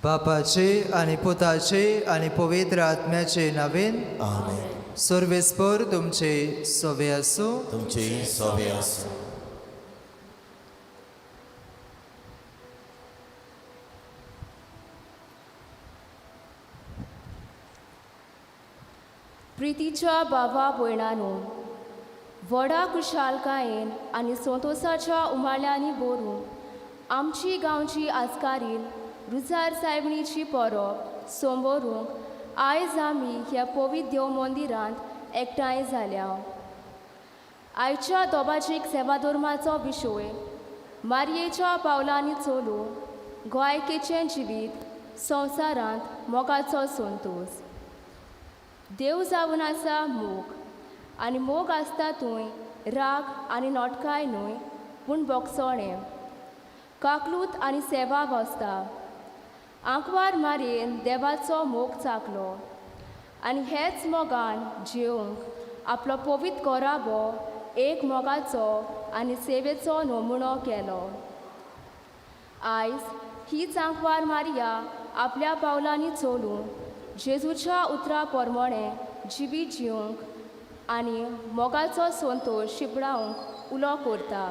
बापाचे आनी पुताचे आनी पवित्र आत्म्याचे नावेन आमेन. सर्वेस्पर तुमचे सोवे आसूं. तुमचे सोवे आसूं. प्रितीच्या बाबा भयणानो, व्हडा खुशालकायेन आनी संतोसाच्या उमाळ्यांनी भरून आमची गांवची आजकारीन रुजार सायबणीची परब सोंबोरूंक आयज आमी ह्या पवित्र देव मंदिरांत एकठांय जाल्या. आयच्या दोबाजीक सेवाधर्माचो विशय मारयेच्या पावलांनी चलूं गोंयकेचें जिवीत संवसारांत मोगाचो संतोस. देव जावन आसा मोग आनी मोग आसता थंय राग आनी नोटकाय न्हय पूण बोगसोणें काकलूत आनी सेवा वसता. आंकवार मारयेन देवाचो मोग चाकलो आनी हेच मोगान जिवंक आपलो पवित्र गोराबो एक मोगाचो आनी सेवेचो नमुनो केलो. आयज हीच आंकवार मारिया आपल्या पावलांनी चलून जेजूच्या उतरा प्रमाणें जिवीत जिवंक आनी मोगाचो संतोश शिंपडावंक उलो करता.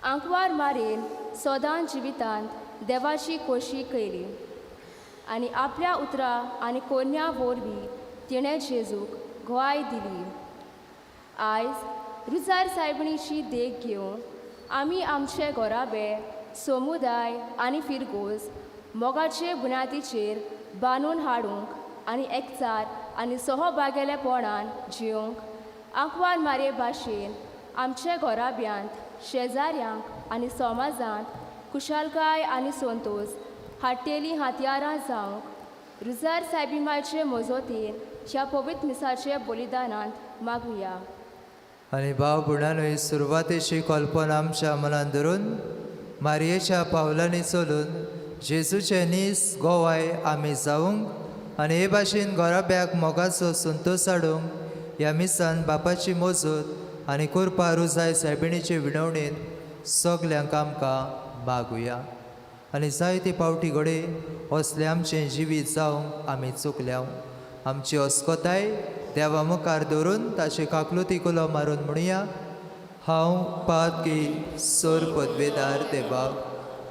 आंकवार मारयेन सदां जिवितांत देवाची खोशी केली आनी आपल्या उतरां आनी कोन्या वरवीं तिणें जेजूक गवाय दिली. आयज रुजार सायबणीची देख घेवन आमी आमचे घराबे समुदाय आनी फिरगोज मोगाचे बुन्यादीचेर बांदून हाडूंक आनी एकचार आनी सहभागेलेपणान जिवंक आंकवार मारये भाशेन आमचे घराब्यांत शेजाऱ्यांक आनी समाजांत खुशालकाय आनी संतोश हाडटेलीं हातयारां जावंक रुजार सायबिमाचे मजोतीन ह्या पवित्र मिसाचे बलिदानांत मागुया. आनी भाव भयणांनो, सुरवातेची कल्पना आमच्या मनान धरून मारयेच्या पावलांनी चलून जेजूचे नीस गोवाय आमी जावंक आनी हे भाशेन घराब्याक मोगाचो संतोश हाडूंक ह्या मिसान बापाची मजत आनी कृपा रुजाय सायबिणीचे विनवणेन सगल्यांक आमकां मागुया. आनी जायते पावटी घडये असलें आमचें जिवीत जावंक आमी चुकल्या. आमची अस्कताय देवा मुखार दवरून ताचे काकलुती कुलो मारून म्हणुया, हांव पातकी सोर पदवेदार देवा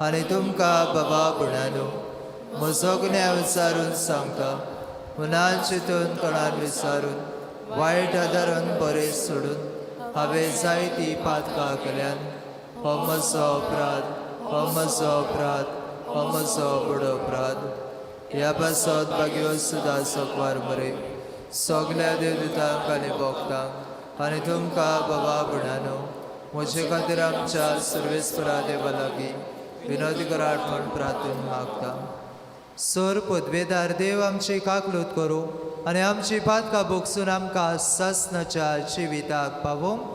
आनी तुमकां बाबा भयणांनो म्हजो गुन्यांव विचारून सांगता. मनान चिंतून तोंडान विचारून वायट आदारून बरें सोडून हांवें जायतीं पातकां केल्यान. हो म्हजो अपराध, हो म्हजो अपराध, हो म्हजो व्हड अपराध. ह्या पासत भाग्यो सुद्दां सकवार मरे सगल्या देवदूतांक आनी भक्तांक आनी तुमकां बाबा भयणांनो म्हजे खातीर आमच्या सर्वेस्परा देवा लागीं विनोद करात म्हूण प्रार्थना मागता. सोर पदवेदार देव आमची काकलूत करूं आनी आमची पातकां भोगसून आमकां सासणाच्या जिविताक पावोवंक.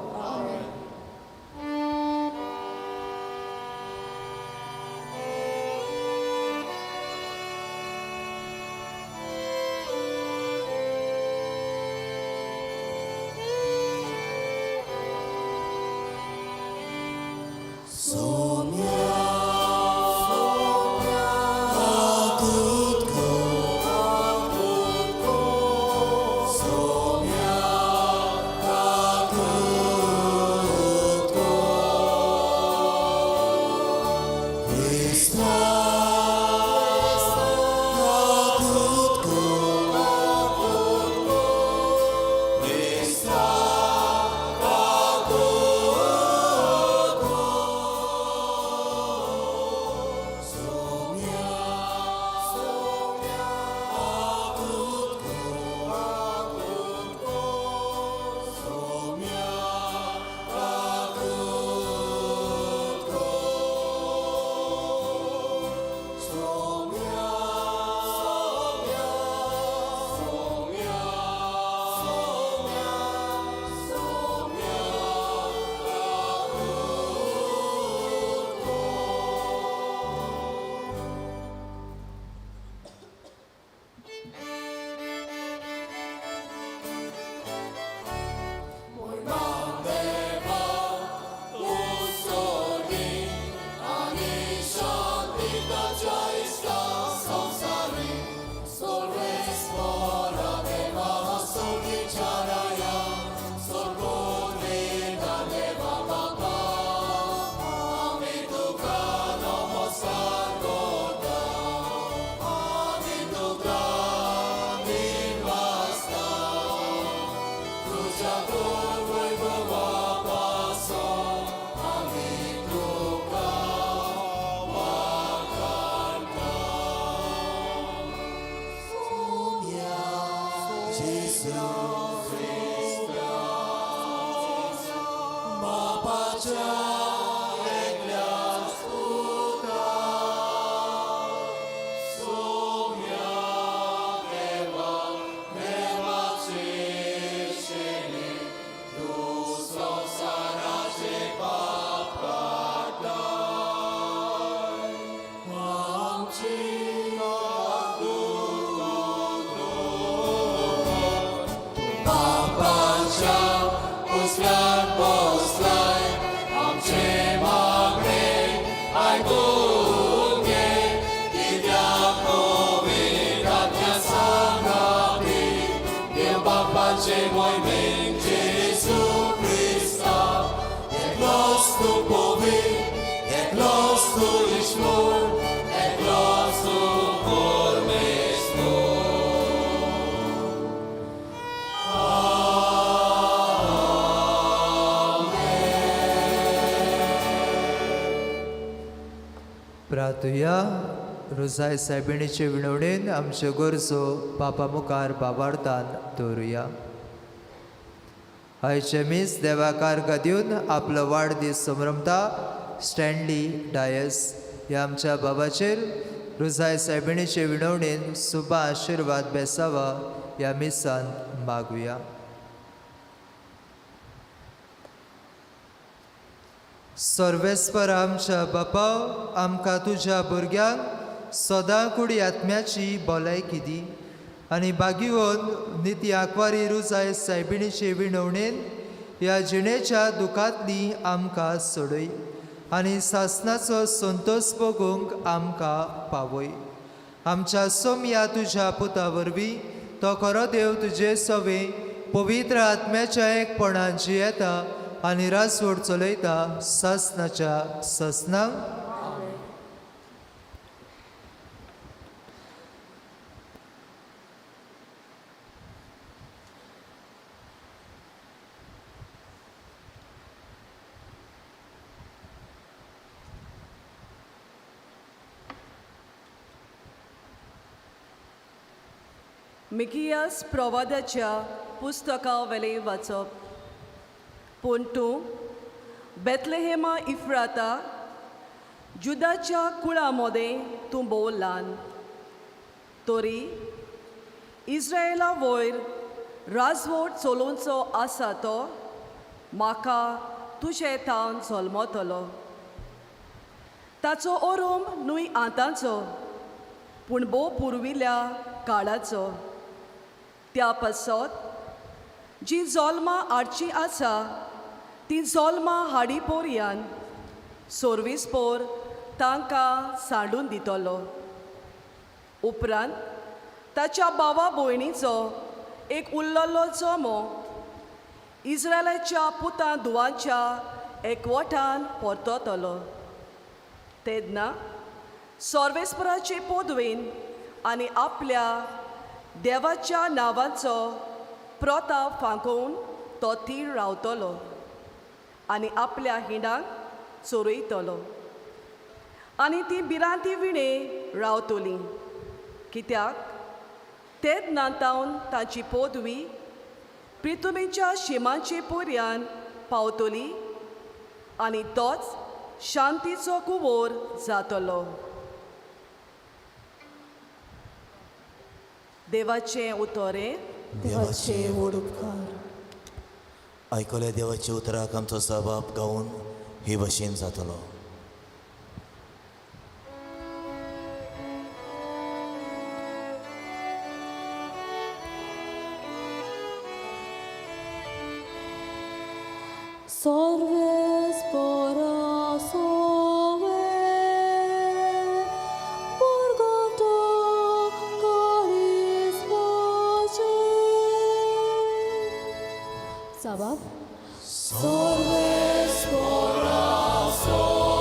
प्रार्थुया. रोजाय सायबिणीचे विनवणेन आमच्यो गरजो बापा मुखार बाबार्थान दवरुया. आयचे मीस देवाकार दिवन आपलो वाडदीस संभ्रमता स्टॅनली डायस ह्या आमच्या बाबाचेर रोजाय सायबिणीचे विनवणेन सुबा आशिर्वाद बेसावा ह्या मिसान मागुया. सर्वेस्पर आमच्या बापा, आमकां तुज्या भुरग्यांक सदां कुडी आत्म्याची भलायकी दी आनी बागीवन निती आंकवारी रुजाय सायबिणीचे विनवणेन ह्या जिणेच्या दुखांतली आमकां सोडय आनी सासनाचो संतोश भोगूंक आमकां पावय. आमच्या सोमया तुज्या पुता वरवीं तो खरो देव तुजे सवे पवित्र आत्म्याच्या एकपणान जियेता आनी रासवड चलयता सासनाच्या सासनाक. मिकियास प्रवादाच्या पुस्तका वेले वाचप. पूण तूं बेतलेहेमा इफ्राता, जुदाच्या कुळा मोदें तूं भोव ल्हान, तरी इस्रायला वयर राजवट चलोवचो आसा तो म्हाका तुजे थावन जल्मतलो. ताचो ओरोम न्हय आतांचो, पूण भोव पुर्विल्ल्या काळाचो. त्या पासत जी जल्मां हाडची आसा ती जल्मां हाडी पोरयान सर्वीस पोर तांकां सांडून दितलो. उपरांत ताच्या भावा भयणीचो एक उरलेलो जमो इस्रायलाच्या पुतां धुवांच्या एकवटान परततलो. तेन्ना सर्वेस्पराचे पदवेन आनी आपल्या देवाच्या नांवाचो प्रताप फांकोवन तो थीर रावतलो आनी आपल्या हिंडाक चोरयतलो आनी ती भिरांती विणे रावतली. कित्याक तेच नातावन ताची पदवी प्रितुमीच्या शिमाचे पर्यान पावतली आनी तोच शांतीचो कुंवर जातलो. देवाचें उतरें. देवाचे व्हड उपकार. आयकल्या देवाच्या उतराक आमचो सबाब गावन हे भशेन जातलो. Salves para sove, Borgata caris pace. साबाब. Salves para sove,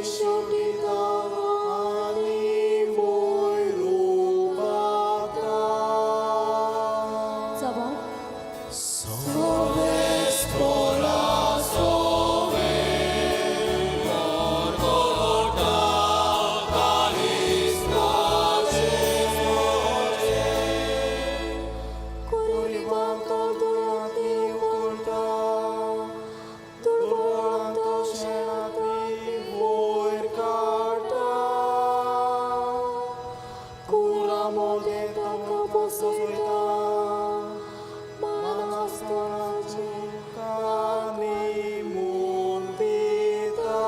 शेवटिता आनी वयर उबारता. जबाब. कुरिबाक तो दुरांती उखलता, दुर्बळांक तो शेणांतली वयर काडटा. कुरां मोदें ताका बसयता, मानासतनाचें कानी म्हूण दिता.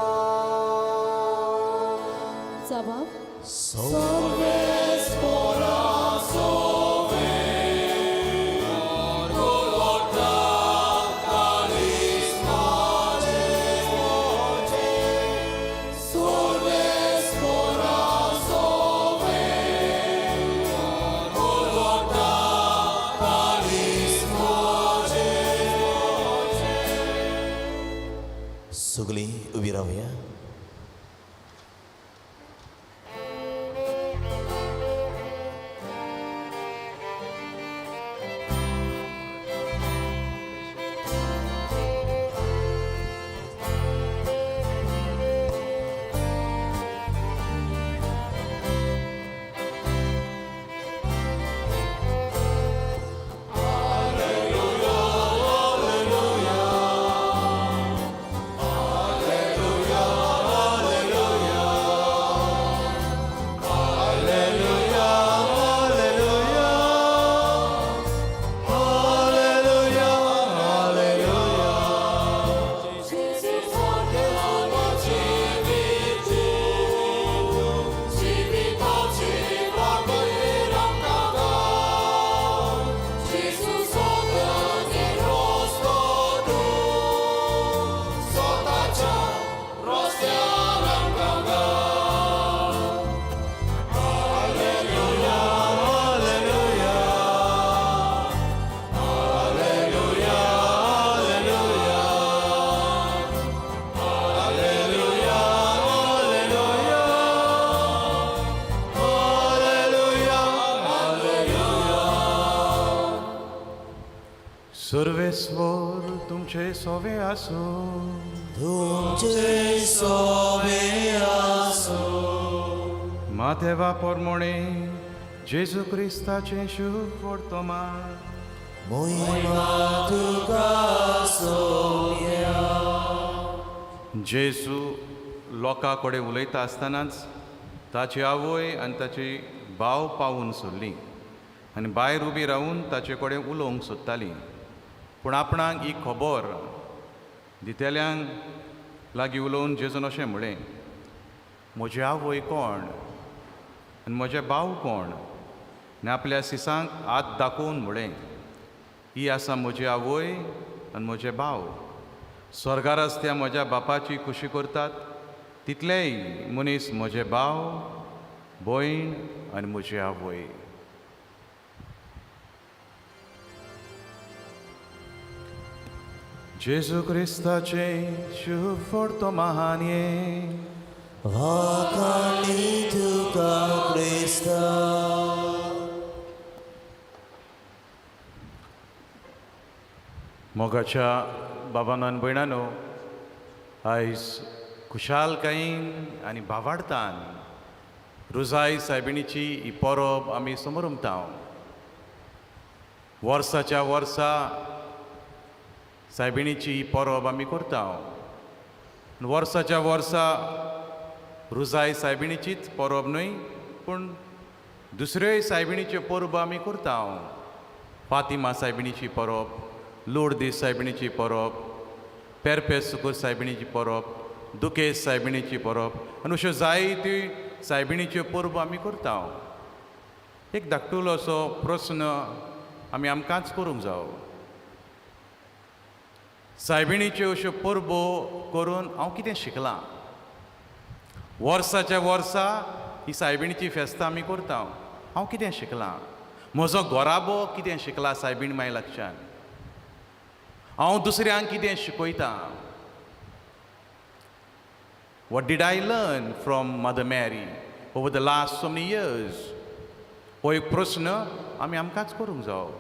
जबाब. सगळीं उबी रावया. सर्वेस्वर तुमचे सोवे आसूं. तुमचे सोवे आसूं. माथेवा पोरमोणे जेजू क्रिस्ताचें शुभ वर्तमान. मोहिमा तुका सोम्या. जेजू लोकां कडेन उलयता आसतनाच ताची आवय आनी ताची भाव पावून सोडली आनी भायर उबी रावून ताचे कडेन उलोवंक सोदताली. पूण आपणाक ही खबर दितेल्यांक लागीं उलोवन जेजून अशें म्हणलें, म्हजी आवय कोण आनी म्हजे भाव कोण? आनी आपल्या सिसांक हात दाखोवन म्हणलें, ही आसा म्हजी आवय आनी म्हजे भाव. स्वर्गार आसत्या म्हज्या बापाची खुशी करतात तितलेय मनीस म्हजे भाव, भयण आनी म्हजी आवय. जेजू क्रिस्ताचें शुभ वर्तमान हें. वाखाणी तुका क्रिस्ता. मोगाच्या बाबानो आनी भयणानो, आयज खुशालकायेन आनी भावार्थान रुजाय सायबिणीची ही परब आमी समरमता. वर्साच्या वर्सा सायबिणीची ही परब आमी करता. वर्साच्या वर्सा रुजाय सायबिणीचीच परब न्हय, पूण दुसऱ्योय सायबिणीच्यो परबो आमी करता. फातिमा सायबिणीची परब, लोर्दीस सायबिणीची परब, पेरपेस सुकूर सायबिणीची परब, दुकेस सायबिणीची परब आनी अश्यो जायत्यो सायबिणीच्यो परबो आमी करता. एक धाकटुलो असो प्रस्न आमी आमकांच करूंक जावो. सायबिणीच्यो अश्यो परबो करून हांव कितें शिकलां? वर्साच्या वर्सा ही सायबिणीची फेस्तां आमी करता, हांव कितें शिकलां? म्हजो घराबो कितें शिकला सायबीण माय लागच्यान? हांव दुसऱ्यांक कितें शिकयतां? What did I learn from Mother Mary over the last so many years? हो एक प्रस्न आमी आमकांच करूंक जावो.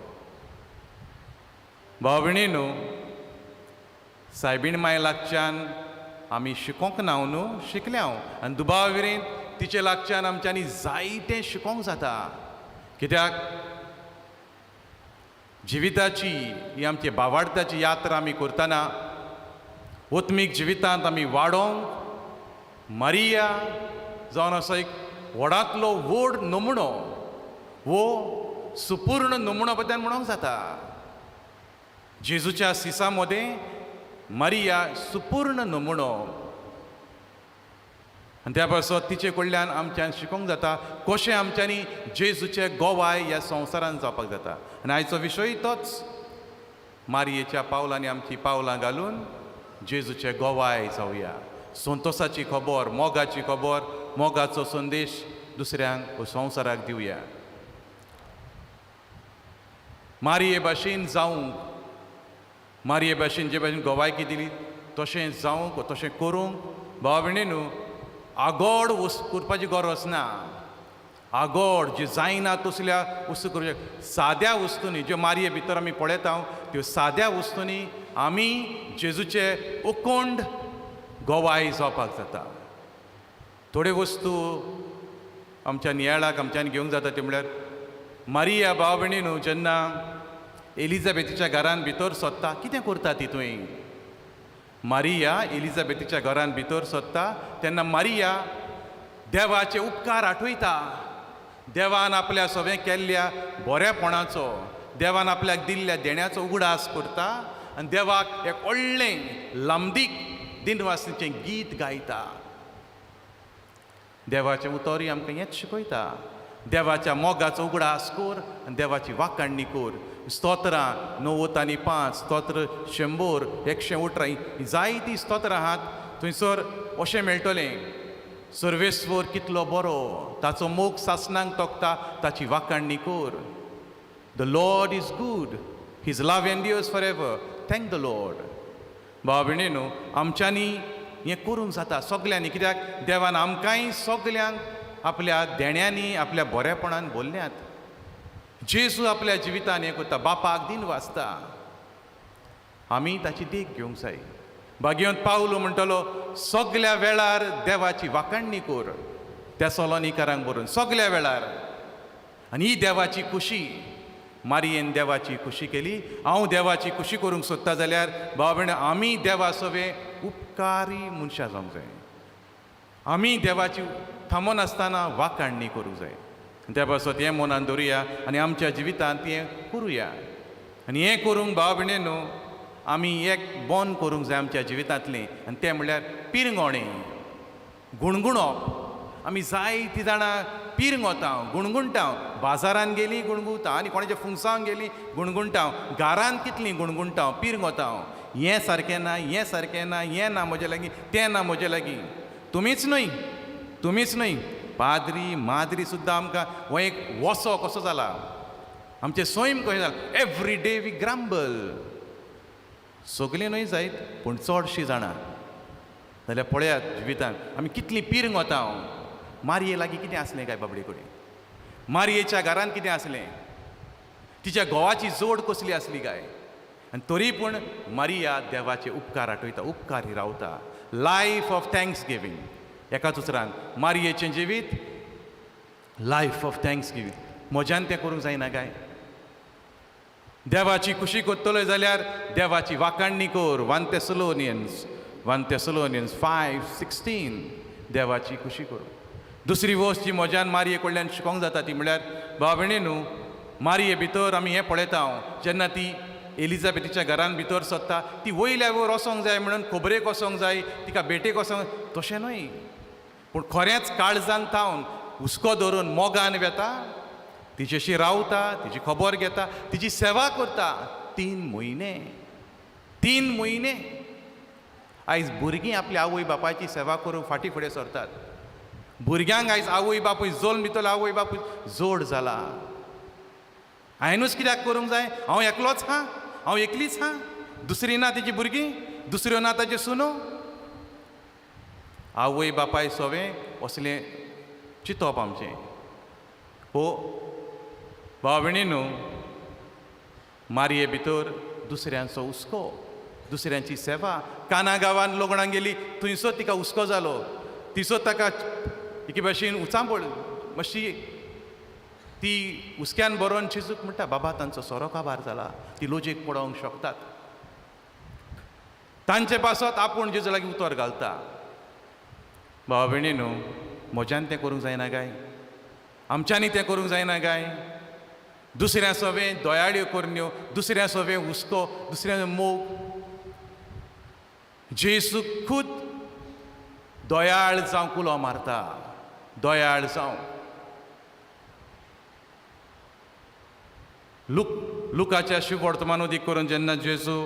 भाव भयणी न्हू, सायबीण माय लागच्यान आमी शिकोंक ना न्हू, शिकल्या हांव आनी दुबाव विरेन तिचे लागच्यान आमच्यांनी जायतें शिकोंक जाता. कित्याक जिविताची ही आमची बावाडताची यात्रा आमी करतना आत्मीक जिवितांत आमी वाडोवंक मारिया जावन असो एक व्हडांतलो व्हड नमुणो वो सुपूर्ण नमुणो बद्दल म्हणोंक जाता. जेजूच्या सिसा मदें मारिया सुपूर्ण नमुणो आनी त्या पासत तिचे कडल्यान आमच्यान शिकोंक जाता कशें आमच्यांनी जेजूचे गोवाय ह्या संवसारांत जावपाक जाता. आनी आयचो विशय तोच, मारयेच्या पावलांनी आमची पावलां घालून जेजूचे गोवाय जावया. संतोसाची खबर, मोगाची खबर, मोगाचो संदेश दुसऱ्यांक वो संवसाराक दिवया. मारये भाशेन जावंक, मारये भाशेन जे भाशेन गोवायकी दिली तशें जावंक तशें करूंक भाव भयणी न्हू, आगोड वस्त करपाची गरज ना. आगोड जी जायना तसल्या वस्तू करूं, साद्या वस्तूंनी ज्यो मारये भितर आमी पळयता त्यो साद्या वस्तूंनी आमी जेजूचे उकोंड गोवाय जावपाक जाता. थोड्यो वस्तू आमच्या नियाळाक आमच्यान घेवंक जाता त्यो म्हळ्यार मारिया भाव भयणी न्हू, जेन्ना एलिजाबेथीच्या घरान भितर सोदता कितें करता ती तुवें? मारिया एलिजाबेथीच्या घरान भितर सोदता तेन्ना मारिया देवाचे उपकार आठयता. देवान आपल्या सगळें केल्ल्या बरेपणाचो, देवान आपल्याक दिल्ल्या देण्याचो उगडास करता आनी देवाक एक व्हडलें लांबदीक दिनवासीचें गीत गायता. देवाचें उतरूय आमकां हेंच शिकयता, देवाच्या मोगाचो उगडास कर आनी देवाची वाखाणणी कर. स्तोत्रां 95, स्तोत्र 100, 118, हीं जायतीं स्तोत्रां आहात. थंयसर अशें मेळटलें, सर्वेस्वर कितलो बरो, ताचो मोग सासणांक तोखता, ताची वाखाणणी कर. The Lord is good, his love endures for ever, thank the Lord. भाव भयणी न्हू, आमच्यांनी हें करूंक जाता सगल्यांनी, कित्याक देवान आमकांय सगल्यांक आपल्या देण्यांनी आपल्या बरेपणान भरल्यात. जेजू आपल्या जिवितान हें करता, बापाक दिन वाचता, आमी ताची देख घेवंक जाय. भाग्यवंत पावलो म्हणटलो सगल्या वेळार देवाची वाखाणणी कर, त्या सोलोनिकारांक बरोवन सगल्या वेळार. आनी ही देवाची खुशी, मारियेन देवाची खुशी केली. हांव देवाची खुशी करूंक सोदता जाल्यार भाव भयण आमी देवा सवे उपकारी मनशां जावंक जाय. आमी देवाची थांबनासतना वाखाणणी करूंक जाय. त्या पासत हें मनान दवरुया आनी आमच्या जिवितांत हें करुया. आनी हें करूंक भाव भयणी न्हू, आमी एक बंद करूंक जाय आमच्या जिवितांतलें, आनी तें म्हणल्यार पिरंगोणें, गुणगुणप. आमी जायतीं जाणां पिरंगोता, गुणगुणटा, बाजारान गेली गुणगुणता, आनी कोणाच्या फुंगसांक गेली गुणगुणटा, घरान कितलीं गुणगुणटा, पिरंगोता, हें सारकें ना, हें सारकें ना, हें ना म्हजे लागीं, तें ना म्हजे लागीं. तुमीच न्हय, तुमीच न्हय, पाद्री माद्री सुद्दां आमकां हो एक वसो कसो जाला, आमचें सैम कशें जाला. Every day we grumble. सगलीं न्हय जायत पूण चडशीं जाणां. जाल्यार पळयात जिवितांत आमी कितलीं पिरंगोता. मारये लागीं कितें आसलें काय बाबडे कडेन? मारयेच्या घरान कितें आसलें? तिच्या घोवाची जोड कसली आसली काय? आनी तरी पूण मारिया देवाचे उपकार आठयता, उपकार रावता. Life of thanks giving. एकाच उतरान मारयेचें जिवीत लायफ ऑफ thanks giving. म्हज्यान तें करूंक जायना काय? देवाची खुशी करतलो जाल्यार देवाची वाखाणणी कर. 1 Thessalonians, 1 Thessalonians 5:16, देवाची खुशी करूं. दुसरी वस्त जी म्हज्यान मारये कडल्यान शिकोंक जाता ती म्हणल्यार भाव भयणी न्हू, मारये भितर आमी हें पळयता, जेन्ना ती एलिजाबेथीच्या घरान भितर सोदता ती वयल्या वयर वचोंक जाय म्हणून खबरेक वचोंक जाय, तिका भेटेक वचोंक, तशें न्हय, पूण खरेंच काळजान थावन हुस्को धरून मोगान वेता, तिचेशी रावता, तिची खबर घेता, तिची सेवा करता. 3 म्हयने, 3 म्हयने. आयज भुरगीं आपल्या आवय बापायची सेवा करूंक फाटीं फुडें सरतात. भुरग्यांक आयज आवय बापूय जल्म दितलो, आवय बापूय जोड जाला, हांवेनूच कित्याक करूंक जाय, हांव एकलोच हा, हांव एकलीच हा, दुसरी ना तेजी भुरगीं, दुसऱ्यो ना ताज्यो सुनो. आवय बापाय सोवें असलें चिंतप आमचें. हो भाव भयणी न्हू, मारये भितर दुसऱ्यांचो हुस्को, दुसऱ्यांची सेवा. काना गांवान लग्नाक गेली, थंयसर तिका हुस्को जालो, थंयसर ताका एके भाशेन उचांबळ मातशी, ती हुस्क्यान बरोवन जेजूक म्हणटा, बाबा तांचो सोरो काबार जाला, ती लोजेक पडोवंक शकतात. तांचे पासत आपूण जेजू लागीं उतर घालता. भाव भयणी न्हू, म्हज्यान तें करूंक जायना काय, आमच्यांनी तें करूंक जायना काय? दुसऱ्या सोवें दयाळ्यो करण्यो, दुसऱ्या सोवें हुस्को, दुसऱ्या मोग. जेजू खूद दयाळ जावंक उलो मारता, दयाळ जावं. लुकाच्या शुभ वर्तमान करून जेन्ना जेजू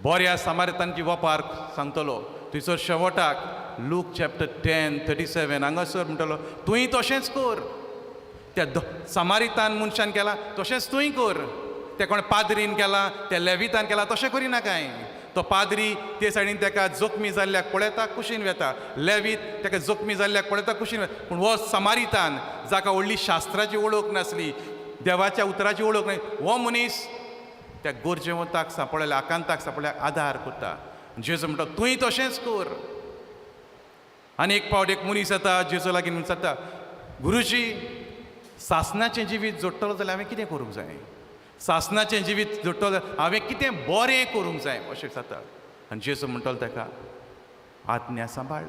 बऱ्या सामारितांची वपार सांगतलो, थंयसर शेवटाक लूक चॅप्टर 10:37 हांगासर म्हणटलो, तुंय तशेंच कर, त्या सामारितान मनशान केलां तशेंच तुंय कर. ते कोण पाद्रीन केलां, त्या लेवितान केलां तशें करिना कांय. तो पाद्री ते सायडीन ताका जखमी जाल्ल्याक पळयता, कुशीन वेता. लेवीत ताका जखमी जाल्ल्याक पळयता, कुशीन वेता. पूण हो सामारितान, जाका व्हडली शास्त्राची वळख नासली, देवाच्या उतराची वळख नासली, हो मनीस त्या गरजेवंताक सांपडल्या, आकांताक सांपडल्याक आदार करता. जेजू म्हणटा, तुंय तशेंच कर. आनी एक फावट एक मनीस येता जेजू लागीं, विचारता, गुरुजी, सासनाचें जिवीत जोडटलो जाल्यार हांवें कितें करूंक जाय? सासनाचें जिवीत जोडटलो जाल्यार हांवें कितें बरें करूंक जाय? अशें विचारता. आनी जेजू म्हणटलो ताका, आज्ञा सांबाळ,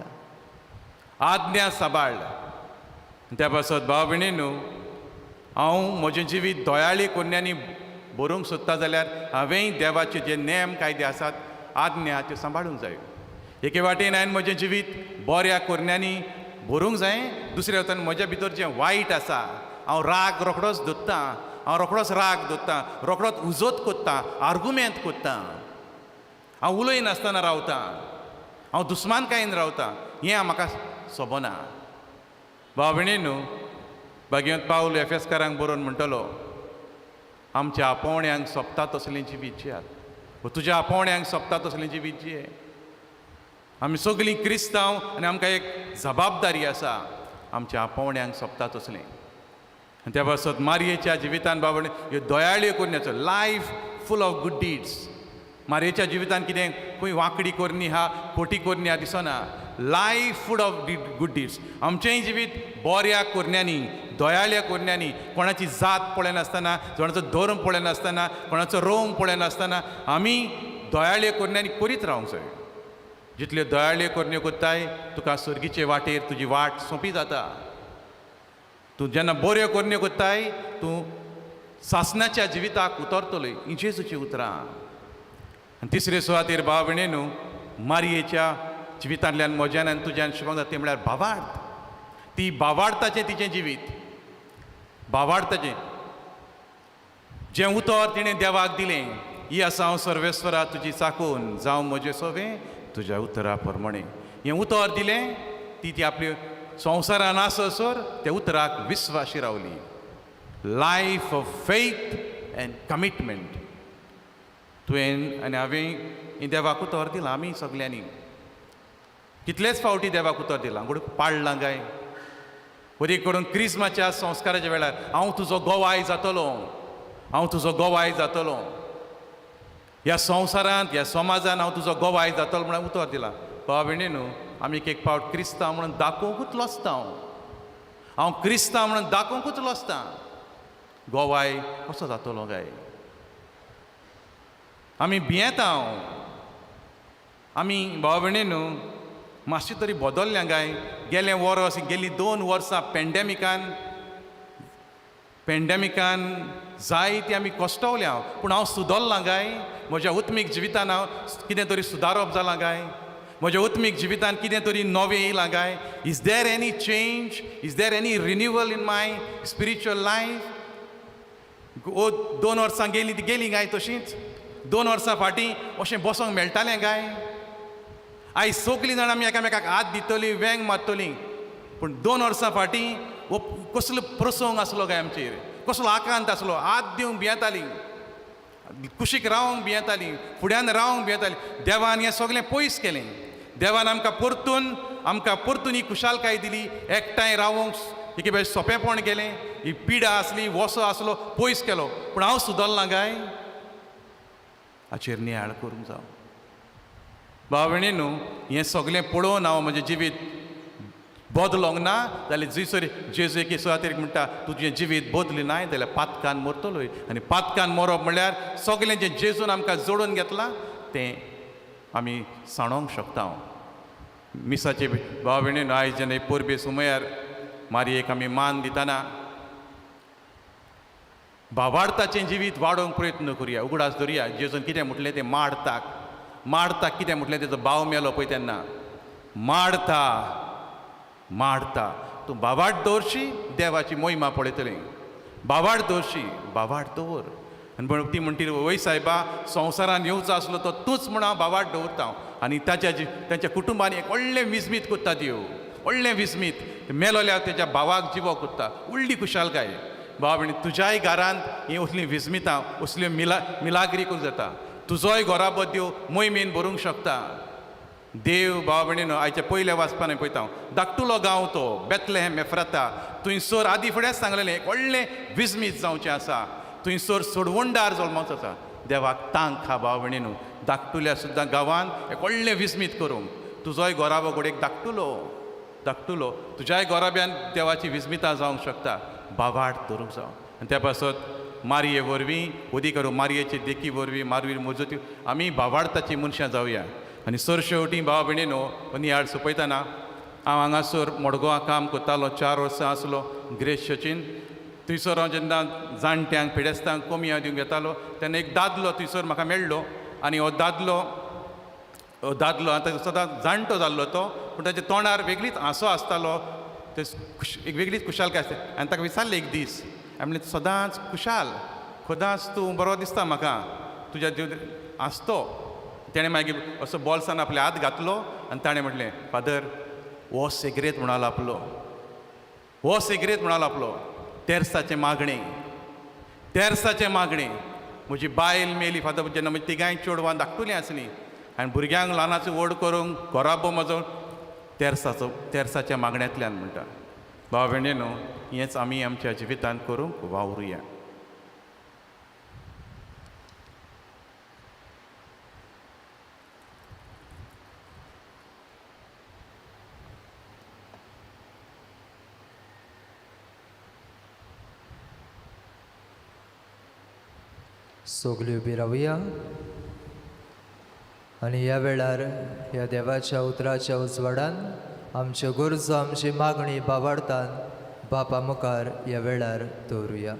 आज्ञा सांबाळ. त्या पासत भाव भयणी न्हू, हांव म्हजें जिवीत दयाळी कोन्यांनी बरोवंक सोदता जाल्यार हांवेंय देवाचे जे नेम कायदे आसात, आज्ञा, त्यो सांबाळूंक जाय. एके वाटेन हांवें म्हजें जिवीत बऱ्या कोरण्यांनी भरूंक जाय, दुसऱ्या वटेन म्हज्या भितर जें वायट आसा, हांव राग रोखडोच धरतां, हांव रोखडोच राग धरतां, रोखडोच उजोत कोत्ता, आर्गुमेंत कोत्ता, हांव उलयनासतना रावतां, हांव दुस्मानकायेन रावतां, हें म्हाका सोबना. भाव भयणी न्हू, भाग्यवंत पावल एफेसकारांक बरोवन म्हणटलो, आमच्या आपोवण्यांक सोबता तसलें जिवीत जियात, तुज्या आपोवण्यांक सोबता तसलें जिवीत जिये. आमी सगळीं क्रिस्तांव आनी आमकां एक जबाबदारी आसा आमच्या आपोवण्यांक सोबता तसलें. आनी त्या पासत मारयेच्या जिवितान बाबा ह्यो दयाळ्यो करण्याचो, life full of good deeds. मारयेच्या जिवितान कितें खंय वांकडी करणी आहा, खोटी करणी आहा दिसना. Life full of good deeds. आमचेंय जिवीत बऱ्या करण्यांनी, दयाळ्या करण्यांनी, कोणाची जात पळयनासतना, कोणाचो धर्म पळयनासतना, कोणाचो रंग पळयनासतना आमी दयाळ्यो करण्यांनी करीत रावंक जाय. जितल्यो दयाळ्यो करण्यो करताय, तुका सर्गीचे वाटेर तुजी वाट सोंपी जाता. तूं जेन्ना बऱ्यो करण्यो करताय, तूं सासनाच्या जिविताक उतरतलोय. हीं जेजूचीं उतरां. आनी तिसरे सुवातेर भाव भयणी न्हू, मारयेच्या जिवितांतल्यान म्हज्यान आनी तुज्यान शिकोवंक जाता तें म्हळ्यार भावार्थ. ती भावार्थाचें तिचें जिवीत, भावार्थाचें जें उतर तिणें देवाक दिलें, ही आसा हांव सर्वेस्वरा तुजी चाकून, जावं म्हजें सोवें तुज्या उतरा प्रमाणें. हें उतर दिलें, ती ती आपली संवसारान आससर त्या उतराक विस्वाशी रावली. Life of faith and commitment. तुवें आनी हांवें हें देवाक उतर दिलां. आमी सगल्यांनी कितलेच फावटी देवाक उतर दिलां, गोड पाडलां काय? वरी करून क्रिस्माच्या संस्काराच्या वेळार, हांव तुजो गोवाय जातलो, हांव तुजो गोवाय जातलो, ह्या संवसारांत, ह्या समाजान हांव तुजो गोवाय जातलो म्हणून उतर दिलां. भाव भयणी न्हू, आमी एक एक फावट क्रिस्तांव म्हणून दाखोवंकूच लजता. हांव हांव क्रिस्तांव म्हणून दाखोवंकूच लजता. गोवाय कसो जातलो काय? आमी भियेता. हांव आमी भाव भयणी न्हू, मातशें तरी बदल्ल्या काय गेलें वर्स, गेलीं 2 वर्सां पेंडेमिकान जायती आमी कश्टवल्या, पूण हांव सुदरलां काय? म्हज्या उत्मीक जिवितान हांव कितें तरी सुदारप जालां काय? म्हज्या उत्मीक जिवितान कितें तरी नवें येयलां काय? Is there any change? Is there any renewal in my spiritual life? ओ 2 वर्सां गेलीं ती गेलीं काय तशींच? 2 वर्सां फाटीं अशें बसोंक मेळटालें काय? आयज सगळीं जाणां आमी एकामेकाक हात दितलीं, वेंग मारतलीं, पूण 2 वर्सां फाटीं हो कसलो प्रसंग आसलो काय आमचेर, कसलो आकांत आसलो? हात दिवंक भियेतालीं, कुशीक रावंक भियेतालीं, फुड्यान रावंक भियेतालीं. देवान हें सगळें पयस केलें. देवान आमकां परतून आमकां परतून ही खुशालकाय दिली. एकठांय रावोंक एके भायर सोंपेपण गेलें, ही पिडा आसली, वसो आसलो, पयस केलो, पूण हांव सुदरना काय? हाचेर नियाळ करूंक जावं. भाव भयणी न्हू, हें सगळें पळोवन हांव म्हजें जिवीत बदलोंक ना जाल्यार जंयसर जेजू एके सुवातेर म्हणटा, तुजें जिवीत बदली नाय जाल्यार पातकान मरतलोय. आनी पातकान मरप म्हणल्यार सगळें जें जेजून आमकां जोडून घेतलां तें आमी सांडोंक शकता. मिसाचे भाव भयणी, आयज जेन्ना परबे सुमयार मारयेक आमी मान दितना भावार्थाचें जिवीत वाडोवंक प्रयत्न करुया. उगडास धरुया जेजून कितें म्हटलें तें, मारताक मारताक कितें म्हटलें, तेजो भाव मेलो पळय तेन्ना, मारता मारता तूं भावार्थ दवरशी, देवाची मोहिमा पळयतली. भावार्थ दवरशी, भावार्थ दवर. आनी पूण ती म्हणटी, वय सायबा, संवसारान येवचो आसलो तो तूंच म्हूण हांव भावार्थ दवरता. आनी ताच्या तांच्या कुटुंबान एक व्हडलें विस्मीत करता देव, व्हडलें विस्मीत. मेलोल्या तेच्या भावाक जिवो करता, व्हडली खुशालकाय. भाव भयणी, तुज्याय घरांत हीं असलीं विस्मितां, असल्यो मिलाग्री करूंक जाता. तुजोय घराबो देव मोहिमेन भरूंक शकता. देव भाव भयणीनो, आयच्या पयल्या वाचपान पळयता हांव, धाकटुलो गांव तो बेतलेहॅम एफ्राता, थंयसर आदी फुडेंच सांगलेलें एक व्हडलें विस्मीत जावचें आसा. थंयसर सोडवणदार जल्माचो आसा. देवाक तांक हा भाव भयणीनो, धाकटुल्या सुद्दां गांवांत एक व्हडलें विस्मीत करूंक. तुजोय घराबो घडयेक धाकटुलो, धाकटुलो, तुज्याय घराब्यान देवाची विस्मितां जावंक शकता. भावार्थ धरूंक जावं. आनी त्या पासत मारये वरवीं, उदी करूं मारयेचे देखी वरवीं, मारवी मजती आमी भावार्थाची मनशां जावया. आनी सरशेवटी भाव भयणीनो, नियाळ सोंपयतना हांव हांगासर मडगांवां काम करतालो, 4 वर्सां आसलो ग्रेस चर्चीन. थंयसर हांव जेन्ना जाणट्यांक पिडेस्तांक कमी हांव दिवंक येतालो तेन्ना एक दादलो थंयसर म्हाका मेळ्ळो. आनी हो दादलो आतां सदां जाणटो जाल्लो तो, पूण ताच्या तोंडार वेगळीच हांसो आसतालो, ते एक वेगळीच खुशालकाय आसता. आनी ताका विचारलें एक दीस, हांवें म्हणलें, सदांच खुशाल, सदांच तूं बरो दिसता म्हाका, तुज्या हांसतो. तेणें मागीर असो बॉल्सान आपले हात घातलो आनी ताणें म्हटलें, फादर, हो सिगरेट म्हणालो आपलो, हो सिगरेट म्हणालो आपलो, तेर्साचें मागणें, तेर्साचें मागणें. म्हजी बायल मेली फादर, जेन्ना म्हजी तिगांय चेडवां धाकटुलीं आसलीं आनी भुरग्यांक ल्हानाचो व्हड करूंक घराबो म्हजो तेर्साचो, तेर्साच्या मागण्यांतल्यान म्हणटा. भाव भयणी न्हू, हेंच आमी आमच्या जिवितांत करूंक वावरुया. सगल्यो उबी रावया आनी ह्या वेळार ह्या देवाच्या उतराच्या उजवाडान आमच्यो गरजो, आमची मागणी भावार्थान बापा मुखार ह्या वेळार दवरुया.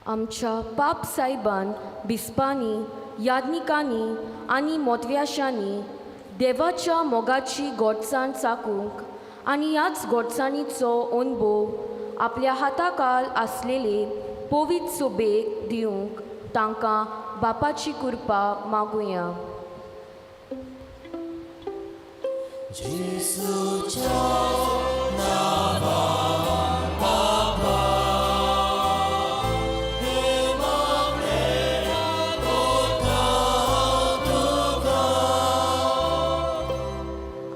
आमच्या पाप सायबान, बिस्पांनी, याज्ञिकांनी आनी मोतव्याशांनी देवाच्या मोगाची गोडसाण चाकूंक आनी ह्याच गोडसाणीचो अणभव आपल्या हाताकाल आसलेले पवित्र सोबेक दिवंक तांकां बापाची कृपा मागुया.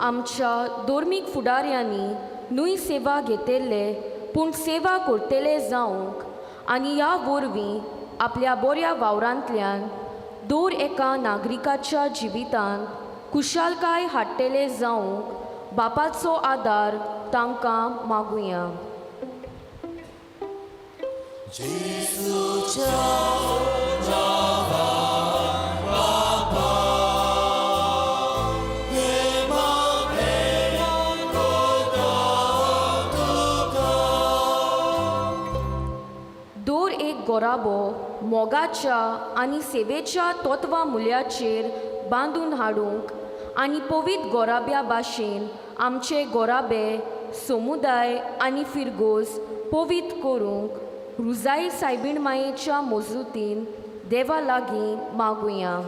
आमच्या धर्मीक फुडाऱ्यांनी न्हय सेवा घेतिल्ले पूण सेवा करतले जावंक आनी ह्या वरवीं आपल्या बऱ्या वावरांतल्यान दर एका नागरिकाच्या जिवितांत खुशालकाय हाडटले जावंक बापाचो आदार तांकां मागुया. दर एक गोराबो मोगाच्या आनी सेवेच्या तत्वा मुल्याचेर बांदून हाडूंक आनी पवित्र गोराब्या भाशेन आमचे गोराबे समुदाय आनी फिरगोज पवित्र करूंक रुजाई सायबीण मायेच्या मजुतीन देवा लागीं मागुया.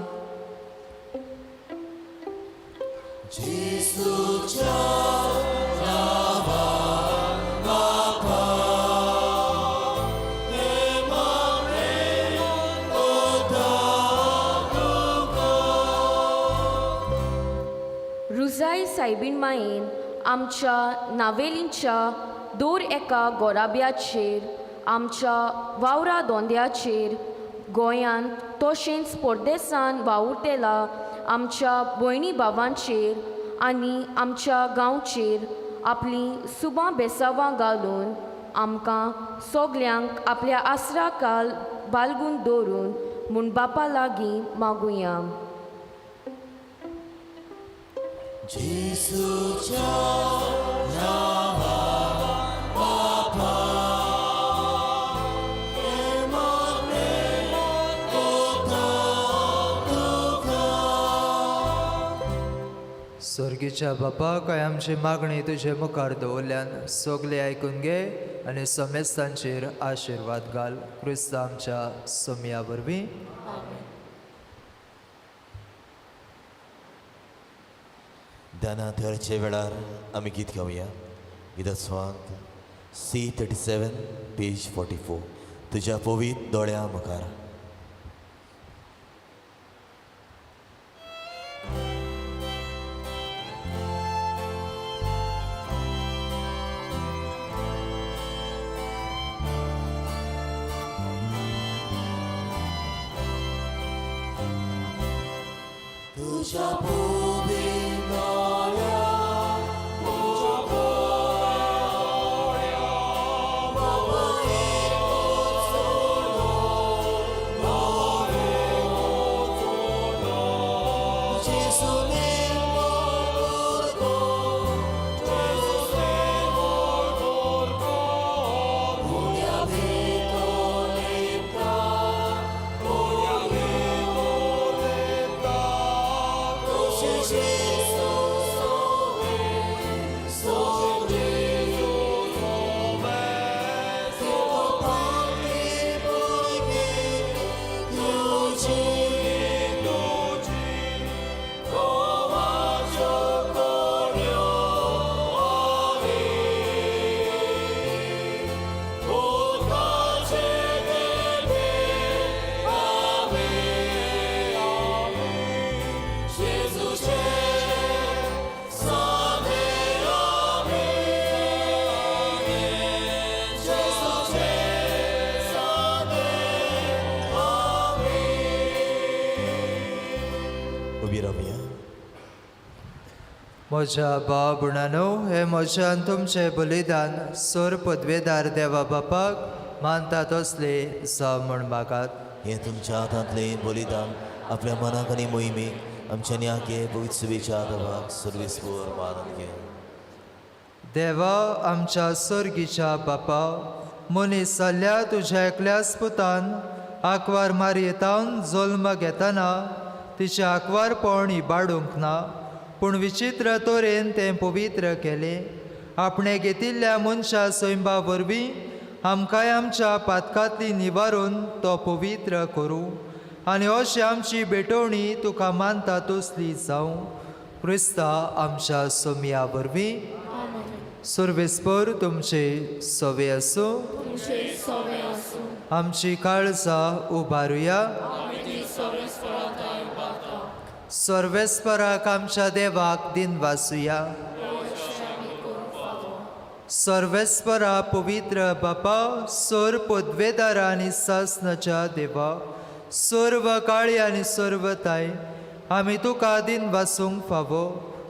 सायबीण मायेन आमच्या नावेलींच्या दर एका गोराब्याचेर आमच्या वावरा दोंद्याचेर गोंयांत तशेंच परदेसान वावुरतेला आमच्या भयणी भावांचेर आनी आमच्या गांवचेर आपलीं सुबां बेसावां घालून आमकां सगल्यांक आपल्या आसरा काल बालगून दवरून म्हूण बापा लागीं मागुया. स्वर्गीच्या बापा काय आमची मागणी तुजे मुखार दवरल्यान सगळे आयकून घे आनी समेस्तांचेर आशिर्वाद घाल क्रिस्त आमच्या सोमया वरवीं. ध्यानात धरचे वेळार आमी गीत गावया. Gita स्वांत C 37 page 44. तुज्या पवीत दोळ्या मुखार. तुज्या पवीत दोळ्या उबी रावया. म्हज्या भाव भयणांनो, हें म्हज्या आनी तुमचें बलिदान सोर पदवेदार देवा बापाक मानता तसलें जावं म्हूण मागात. हें तुमच्या हातांतलें बलिदान आपल्या मनाक आनी मोहिमेक आमच्या न्याके पवित्र सुवेच्या आदावाक सर्वेस्पर मानून घे. देवा आमच्या सर्गीच्या बापा, मनीस जाल्ल्या तुज्या एकल्याच पुतान आंकवार मारयेतावन जल्म घेतना तिचें आंकवारपण इबाडूंक ना, पूण विचित्र तरेन तें पवित्र केलें. आपणें घेतिल्ल्या मनशा सैंबा वरवीं आमकांय आमच्या पातकांतली निवारून तो पवित्र करूं आनी अशी आमची भेटवणी तुका मानता तसली जावं. क्रिस्ता आमच्या सोमया वरवीं. सर्वेस्पर तुमचे सवे आसूं. आमची काळजां उबारुया. सर्वेस्पराक आमच्या देवाक दिन वासुया. सर्वेस्परा पवित्र बापा, सोर पदवेदारा आनी सासनाच्या देवा, सर्व काळी आनी सर्वताय आमी तुका दिन वासूंक फावो.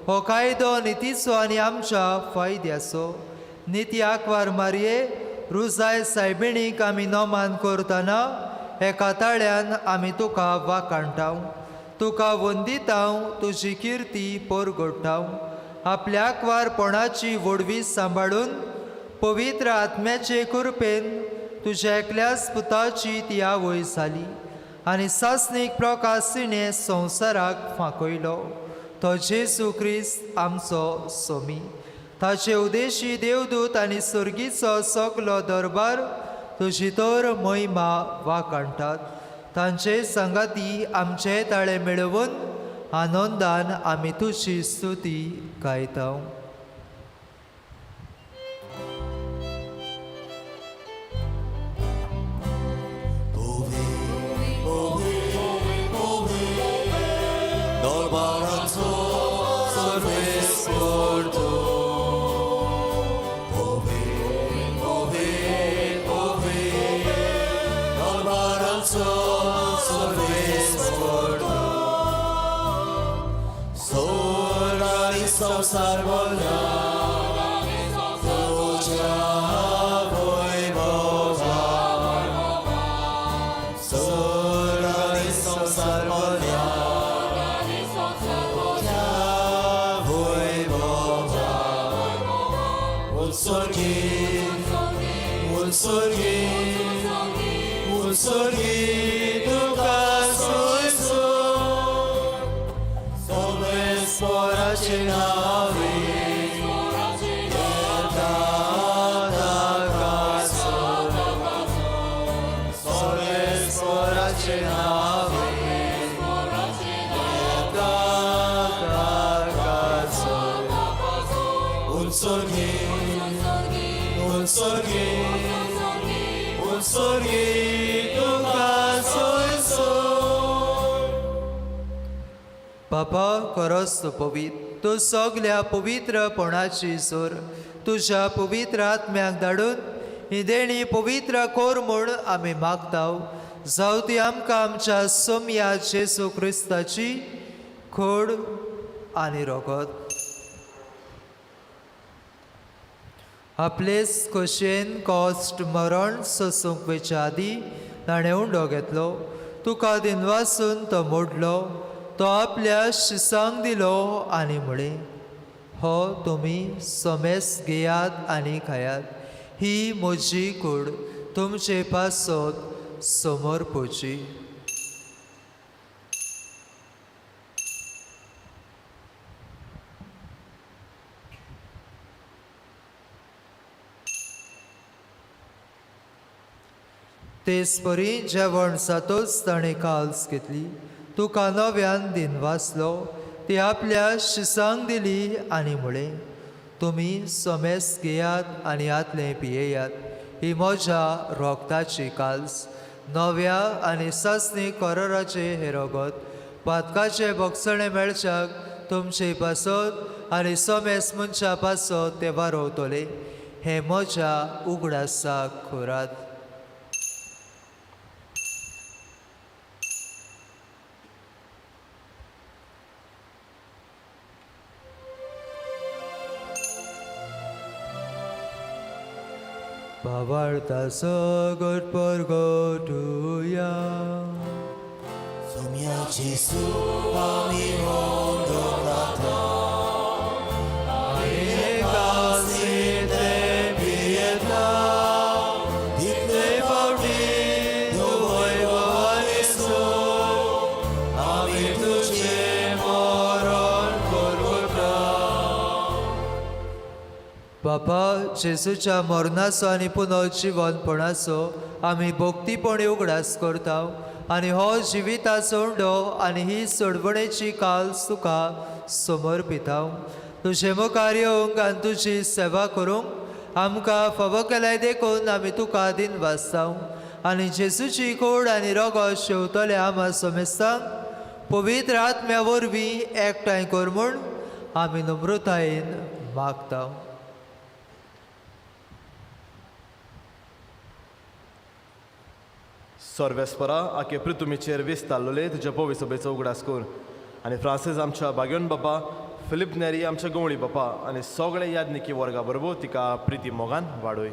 हो कायदो नितीचो आनी आमच्या फायद्याचो. निती आंकवार मारये रुजाय सायबिणीक आमी नोमान करतना एका ताळ्यान आमी तुका वाखाणटाव, तुका वंदिताव, तुजी किर्ती परगोडटाव. आपल्या आंकवारपणाची व्हडवी सांबाळून पवित्र आत्म्याचे कृपेन तुज्या एकल्याच पुताची ती आवय जाली आनी सासणीक प्रकाश तिणें संवसाराक फांकयलो. तो जेजू क्रिस्त आमचो सोमी. ताचे उदेशी देवदूत आनी सर्गीचो सगलो दरबार तुजी तर महिमा वाखाणटात. तांचे संगाती आमचे ताळे मेळोवन आनंदान आमी तुजी स्तुती गायता. दरबारांचो सर्वेस्पर. आमचो सर्वेस्पर तूं. स्वर्ग आनी संवसार भरला तुज्या वैभवान. स्वर्ग आनी संवसार भरला तुज्या वैभवान. उत्सर्गीत, उत्सर्गीत, उत्सर्गीत तुका सोयसून सोमेस्वराचे नावे येता ताकासून. सोमेस्वराचे नावे येता ताकासून. उत्सर्गीत, उत्सर्गीत, उत्सर्गीत तुका सोयसून. बापा खरोच तूं पवित्र, तूं सगल्या पवित्रपणाची सोर. तुज्या पवित्र आत्म्याक धाडून ही देणी पवित्र कोर म्हूण आमी मागताव. जावं ती आमकां आमच्या सोमया जेजू क्रिस्ताची खोड आनी रोगत. आपलेच खोशयेन कॉस्ट मरण सोसूंक वयच्या आदीं ताणें उंडो घेतलो, तुका दिनवासून तो मोडलो, तो आपल्या शिसांक दिलो आनी म्हळें, हो तुमी समेस घेयात आनी खायात. ही म्हजी कूड तुमचे पासत समर्पोची. तेच परी जेवण जातोच ताणें काल्स घेतली, तुका नव्यान दिनवासलो, ती आपल्या शिसांक दिली आनी म्हळें, तुमी समेस घेयात आनी हातलें पियेयात. ही म्हज्या रोगताची काल्स, नव्या आनी सासणी कराराचें हें रोगत. पातकाचें भोगसणें मेळच्याक तुमचे पासत आनी समेस मनशा पासत तें वारोवतलें. हें म्हज्या उगडासाक खोरात. भावार्था सगट परगटुया. सोम्या जेसू आमी वंदनाता. पियेता तितले फावटी तूं वैभवान आमी तुजें मरण परगटा. बापा, जेजूच्या मरणाचो आनी पुनर्जिवनपणाचो आमी भक्तीपणी उगडास करता आनी हो जिविताचो उंडो आनी ही सोडवणेची काल तुका समर्पिता. तुजे मुखार येवंक आनी तुजी सेवा करूंक आमकां फावो केल्याय देखून आमी तुका दिनवासता. आनी जेजूची कोड आनी रोगो शेवतले आमा समेस्तांक पवित्र आत्म्या वरवीं एकठांय कर म्हूण आमी नम्रतायेन मागता. सर्वेस्परा आखे पृथुमीचेर विस्तारलोले तुज्या पवी सभेचो उगडास कर आनी फ्रांसीस आमच्या बागेवन बापा, फिलीप नेरी आमच्या गवळी बापा आनी सगळे यादनिकी वर्गा बरोबर तिका प्रिती मोगान वाडोय.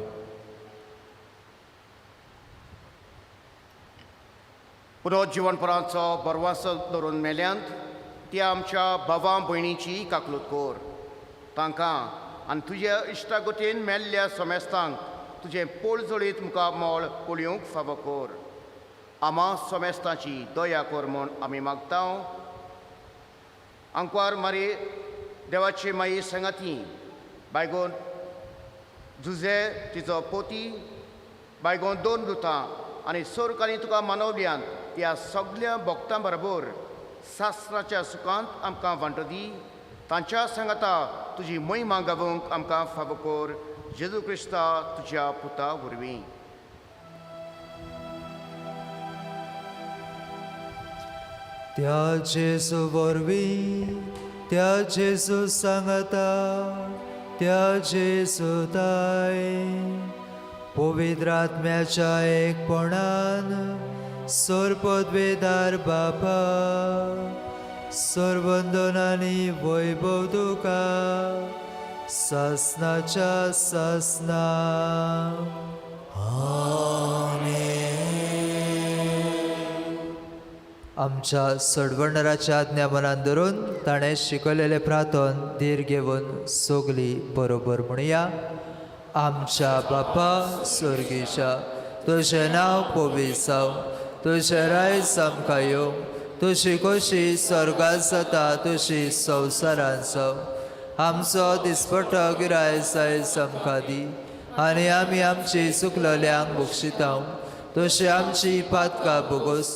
पुनर्जिवनपणाचो बरवासो धरून मेल्यांत त्या आमच्या भावां भयणीची काकलूत कर. तांकां आनी तुज्या इश्टागतीन मेल्ल्या समेस्तांक तुजें पोळजळीत मुखामळ पळोवंक फावो कर. आमा समेस्तांची दया कर म्हूण आमी मागता. आंकवार मारी देवाची माई सांगाती बायगोन जुजे तिचो पोती बायगोन दोन दुतां आनी सोरकांनी तुका मानवल्यांत त्या सगल्या भक्तां बरोबर शास्त्राच्या सुखांत आमकां वांटो दी. तांच्या सांगाता तुजी महिमा गावोवंक आमकां फावो कर. जेजू क्रिस्ता तुज्या पुता वरवीं. त्या जेजू वरवीं, त्या जेजू सांगता, त्या जेजू ताय पवित्र आत्म्याच्या एकपणान सोरपदवेदार बापा सर्वंदनानी वैभव तुका सासनाच्या सासना. आमच्या सोडवणराच्या आज्ञा मनान धरून ताणें शिकयलेलें प्रार्थन धीर घेवन सगली बरोबर म्हणया. आमच्या बापा स्वर्गीच्या, तुजें नांव पवित्र जावं, तुजें रायज आमकां येवं, तुजी खोशी स्वर्गांत जाता तशी संवसारांत जावं. आमचो दिसपट्टो गिरायस आयज आमकां दी आनी आमी आमची चुकलल्यांक बक्षिता तशी आमची पातकां भोगोस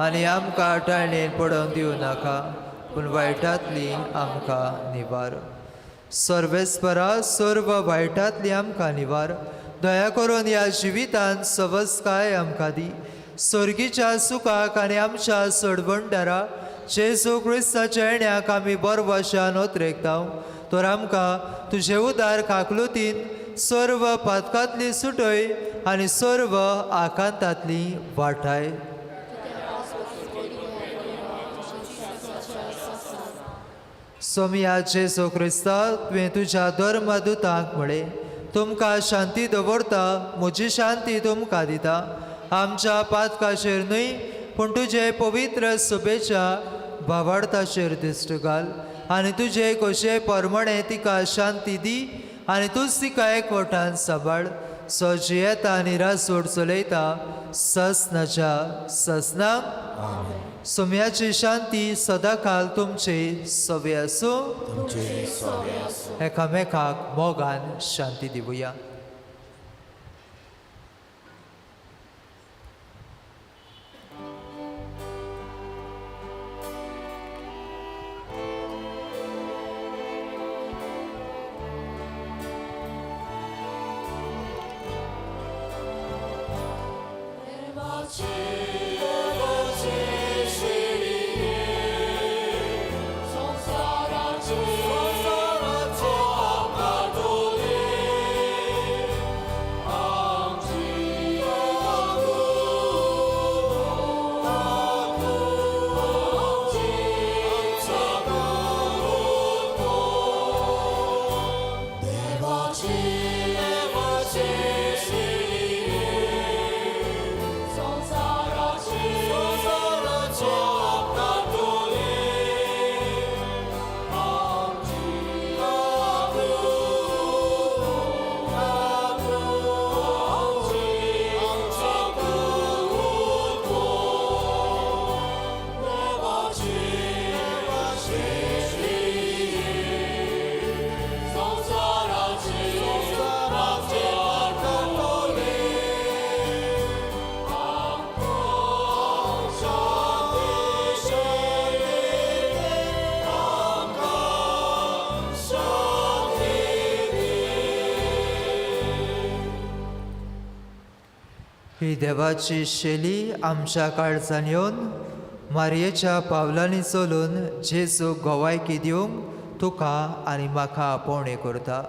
आनी आमकां टाळणेन पडोवंक दिवं नाका, पूण वायटांतली आमकां निवार. सर्वेस्परा सर्व वायटांतली आमकां निवार. दया करून ह्या जिवितांत सवसकाय आमकां दी. स्वर्गीच्या सुखाक आनी आमच्या सोडवणदारा जेजू क्रिस्ताच्या येण्याक आमी बरवाशान ओतरेकता. तर आमकां तुजे उदार काकलुतीन सर्व पातकांतली सुटय आनी सर्व आकांतांतली वाटाय. सोमया जेजू क्रिस्ता, तुवें तुज्या धर्मदुतांक म्हळें, तुमकां शांती दवरता, म्हजी शांती तुमकां दिता. आमच्या पातकाचेर न्हय पूण तुजे पवित्र सभेच्या भावार्थाचेर दिश्ट घाल आनी तुजे खोशये प्रमाणे तिका शांती दी आनी तूंच तिका एकवटान सांबाळ. सो जियेता आनी राजवट चलयता ससनाच्या ससनाक. सोम्याची शांती सदांकाल तुमचे सवे आसूं. एकामेकाक मोगान शांती दिवया. ही देवाची शैली आमच्या काळजान येवन मारयेच्या पावलांनी चलून जेजू गोवायकी दिवंक तुका आनी म्हाका आपोवणें करता.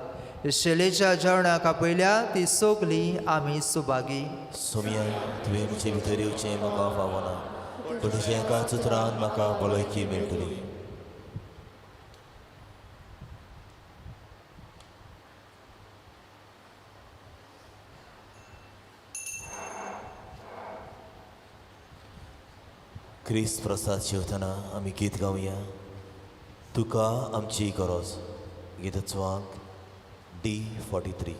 शैलेच्या जेवणाक आपयल्या ती सगली आमी सुभागी. सोमया, तुवें म्हजे भितर येवचें म्हाका फावना, पूण तुज्या एकाच उतरान म्हाका भलायकी मेळटली. क्रिस्त प्रसाद जेवतना आमी गीत गावया. तुका आमची गरज. गीताचो अंक D43.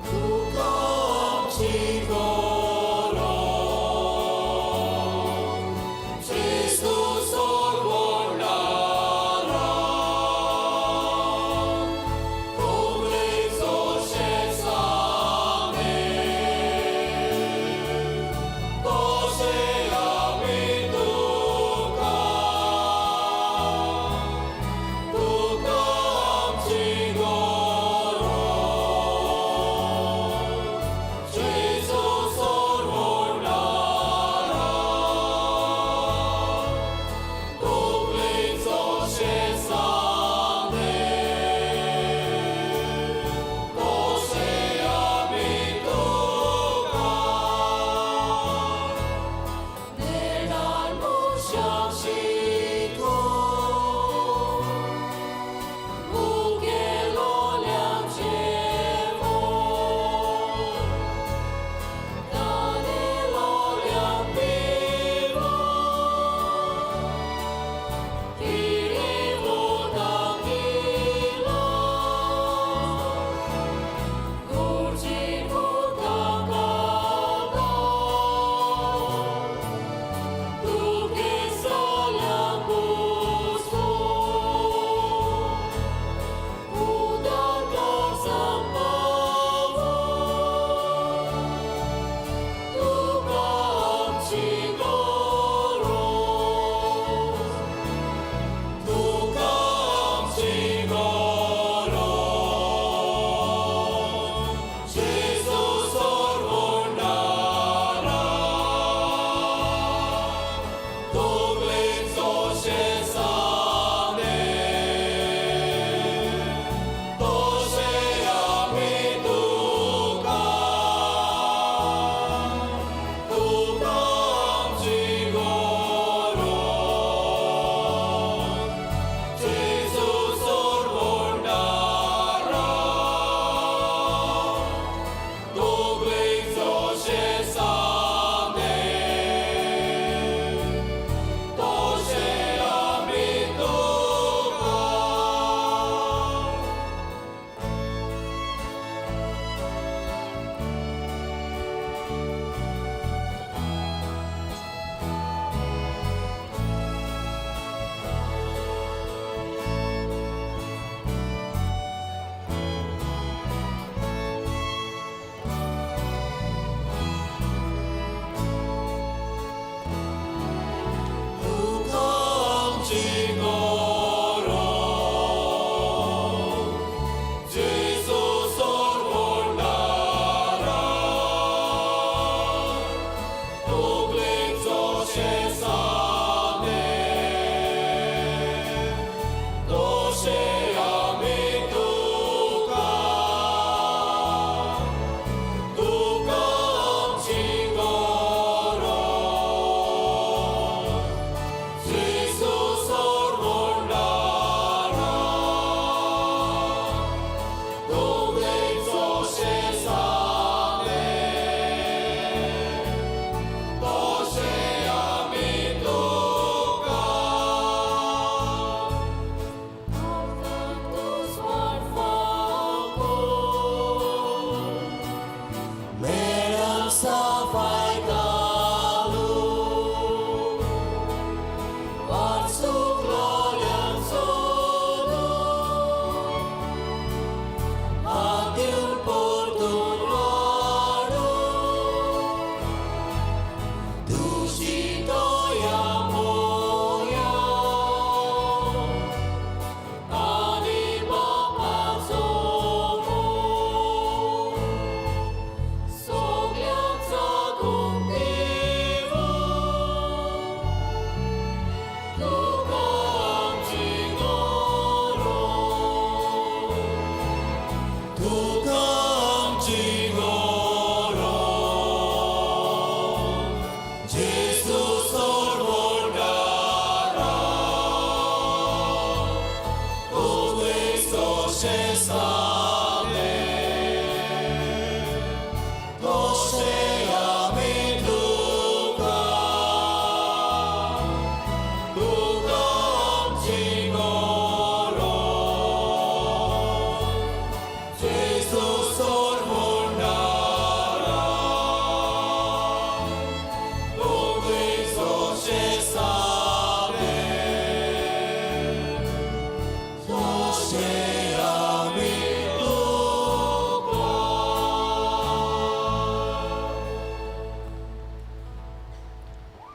तुका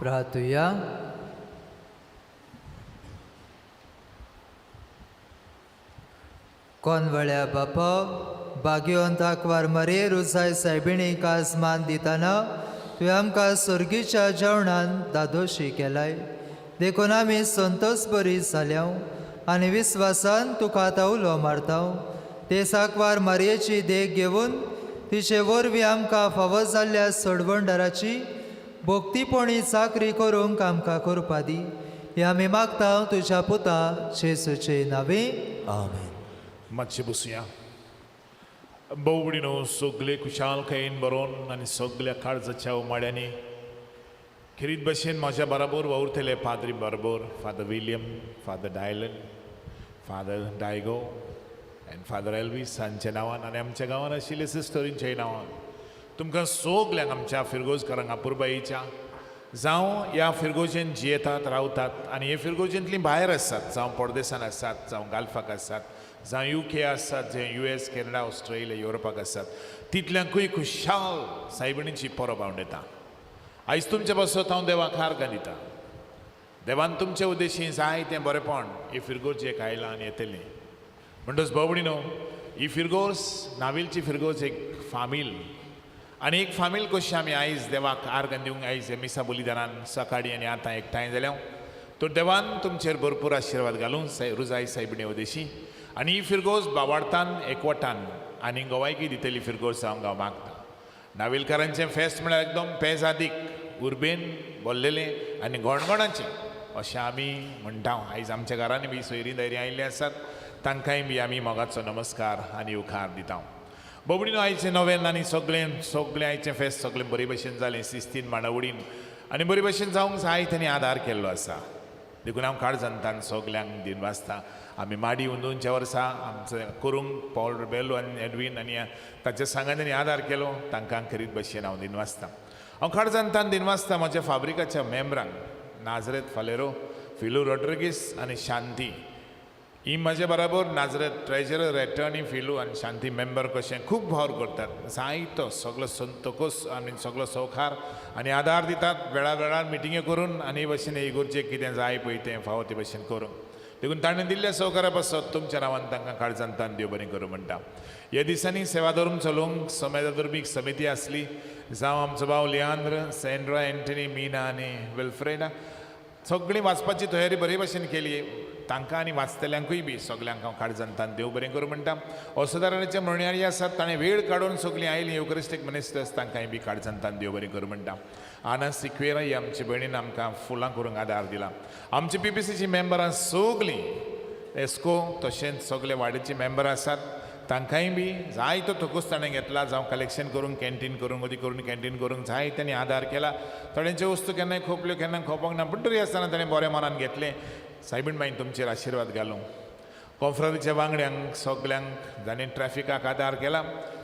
प्रार्थुया. कोनवळ्या बापा, बागयोन दाखवार मरे रुजाय सायबिणीक आज मान दितना तुवें आमकां सोर्गीच्या जेवणान दादोशी केलाय, देखून आमी संतोस बरी जाल्या आनी विस्वासान तुका आतां उलो मारता. ते साकवार मारयेची देख घेवन तिचे वरवीं आमकां फावो जाल्ल्या सोडवणदाराची भक्तीपणी चाकरी करूंक आमकां करपा दी. हें आमी मागता तुज्या पुता जेजूचे नांवे, आमेन. मातशें बसुया. बोवडिनो सगळे खुशालकायेन बरोवन आनी सगल्या काळजाच्या उमाळ्यांनी खेरीत भशेन म्हाज्या बराबर वावुरतले पाद्री बरोबर father William, father Dylan, father Diego आनी फादर एल्वीस हांच्या नांवान आनी आमच्या गांवान आशिल्ले सिस्टरींच्या नांवान तुमकां सगल्यांक आमच्या फिरगोजकारांक अपुरबायेच्या, जावं ह्या फिरगोजेन जियेतात रावतात आनी हे फिरगोजेंतलीं भायर आसात, जावं परदेसान आसात, जावं गाल्फाक आसात, जावं युके आसात, जे यूएस, कॅनडा, ऑस्ट्रेलिया, युरोपाक आसात, तितल्यांकूय खुशाल सायबिणीची परब हांव दिता. आयज तुमचे पासत हांव देवाक आर्गां दिता. देवान तुमचे उद्देशी जाय तें बरेपण ही फिरगोजेक आयलां आनी येतलें. म्हणटच बाबडी न्हू ही फिरगोज, नावेलची फिरगोज एक फामील आनी एक फामील कशी आमी आयज देवाक आर्गां दिवंक आयज हे मिसा बलिदानान सकाळीं आनी आतां एकठांय जाल्या. तर देवान तुमचेर भरपूर आशिर्वाद घालून रुजाय सायबिणे उद्देशी आनी ही फिरगोज बावाडतान एकवटान आनी गोवायकी दितली फिरगोज हांव हांव मागता. नावेलकारांचें फेस्त म्हळ्यार एकदम पेजादीक उर्बेन बोल्लेलें आनी गोणगोणाचें अशें आमी म्हणटा. आयज आमच्या घरांनी बी सोयरीं दायरीं आयिल्लीं आसात, तांकांय बी आमी मोगाचो नमस्कार आनी उपकार दिता. बोबडीनो आयचें नवेन आनी सगळें सगळें आयचें फेस्त सगळें बरे भशेन जालें, शिस्तीन मांडावडीन आनी बरे भशेन जावंक जाय तांणी आदार केल्लो आसा. देखून हांव काळजांतान सगल्यांक दिनवासता. आमी माडी अंदूच्या वर्सा आमचें करूंक पॉल रिबेलो आनी एडवीन आनी ताच्या सांगांनी आदार केलो, तांकां खेरीत भशेन हांव दिनवासता. हांव काळजांतान दिनवासता म्हज्या फाब्रिकाच्या मेम्बरांक, नाजरेत फालेरो, फिलू रॉड्रिगीस आनी शांती ही म्हजे बराबर नाजरेत ट्रेजरर, एटर्नी फिलू आनी शांती मेंबर कशें खूब वावर करतात. जायतो सगलो संतोकोस आनी सगलो सवकार आनी आदार दितात वेळा वेळार मिटिंग्यो करून आनी हे भशेन इगोर्जेक कितें जाय पळय तें फावो ते भशेन करूंक. देखून ताणें दिल्ल्या सवकारा पासत तुमच्या नांवान तांकां काळजांतान देव बरें करूं म्हणटा. ह्या दिसांनी सेवाधर्म चलोवंक समाजाधर्मीक समिती आसली, जावं आमचो भाव लियांद्र, सेंड्रा, एंटनी, मीना आनी विल्फ्रेडा सगळीं वाचपाची तयारी बरे भशेन केली. तांकां आनी वाचतल्यांकूय बी सगल्यांक हांव काळजांतान देव बरें करूं म्हणटा. असदाराचे म्हणयारी आसात, ताणें वेळ काडून सगळीं आयलीं युक्रिस्टीक मिनिस्टर्स, तांकांय बी काळजांतान देव बरें करूं म्हणटा. आना सिक्वेरा ही आमची भयणीन आमकां फुलां करूंक आदार दिला. आमची पीपीसीची मेंबरां सगळीं एस्को तशेंच सगळे वाडीची मेंबर आसात, तांकांय बी जायतो थोकोस ताणें घेतला, जावं कलेक्शन करूंक, कॅन्टीन करूंक, अदी करून कॅन्टीन करूंक जाय ताणें आदार केला. थोड्यांच्यो वस्तू केन्नाय खोपल्यो, केन्ना खोपोंक ना, पूण तरी आसतना ताणें बऱ्या मनान घेतलें. सायबीण बायन तुमचेर आशिर्वाद घालूं. कॉन्फ्ररीच्या वांगड्यांक सगल्यांक जाणें ट्रॅफिकाक आदार केला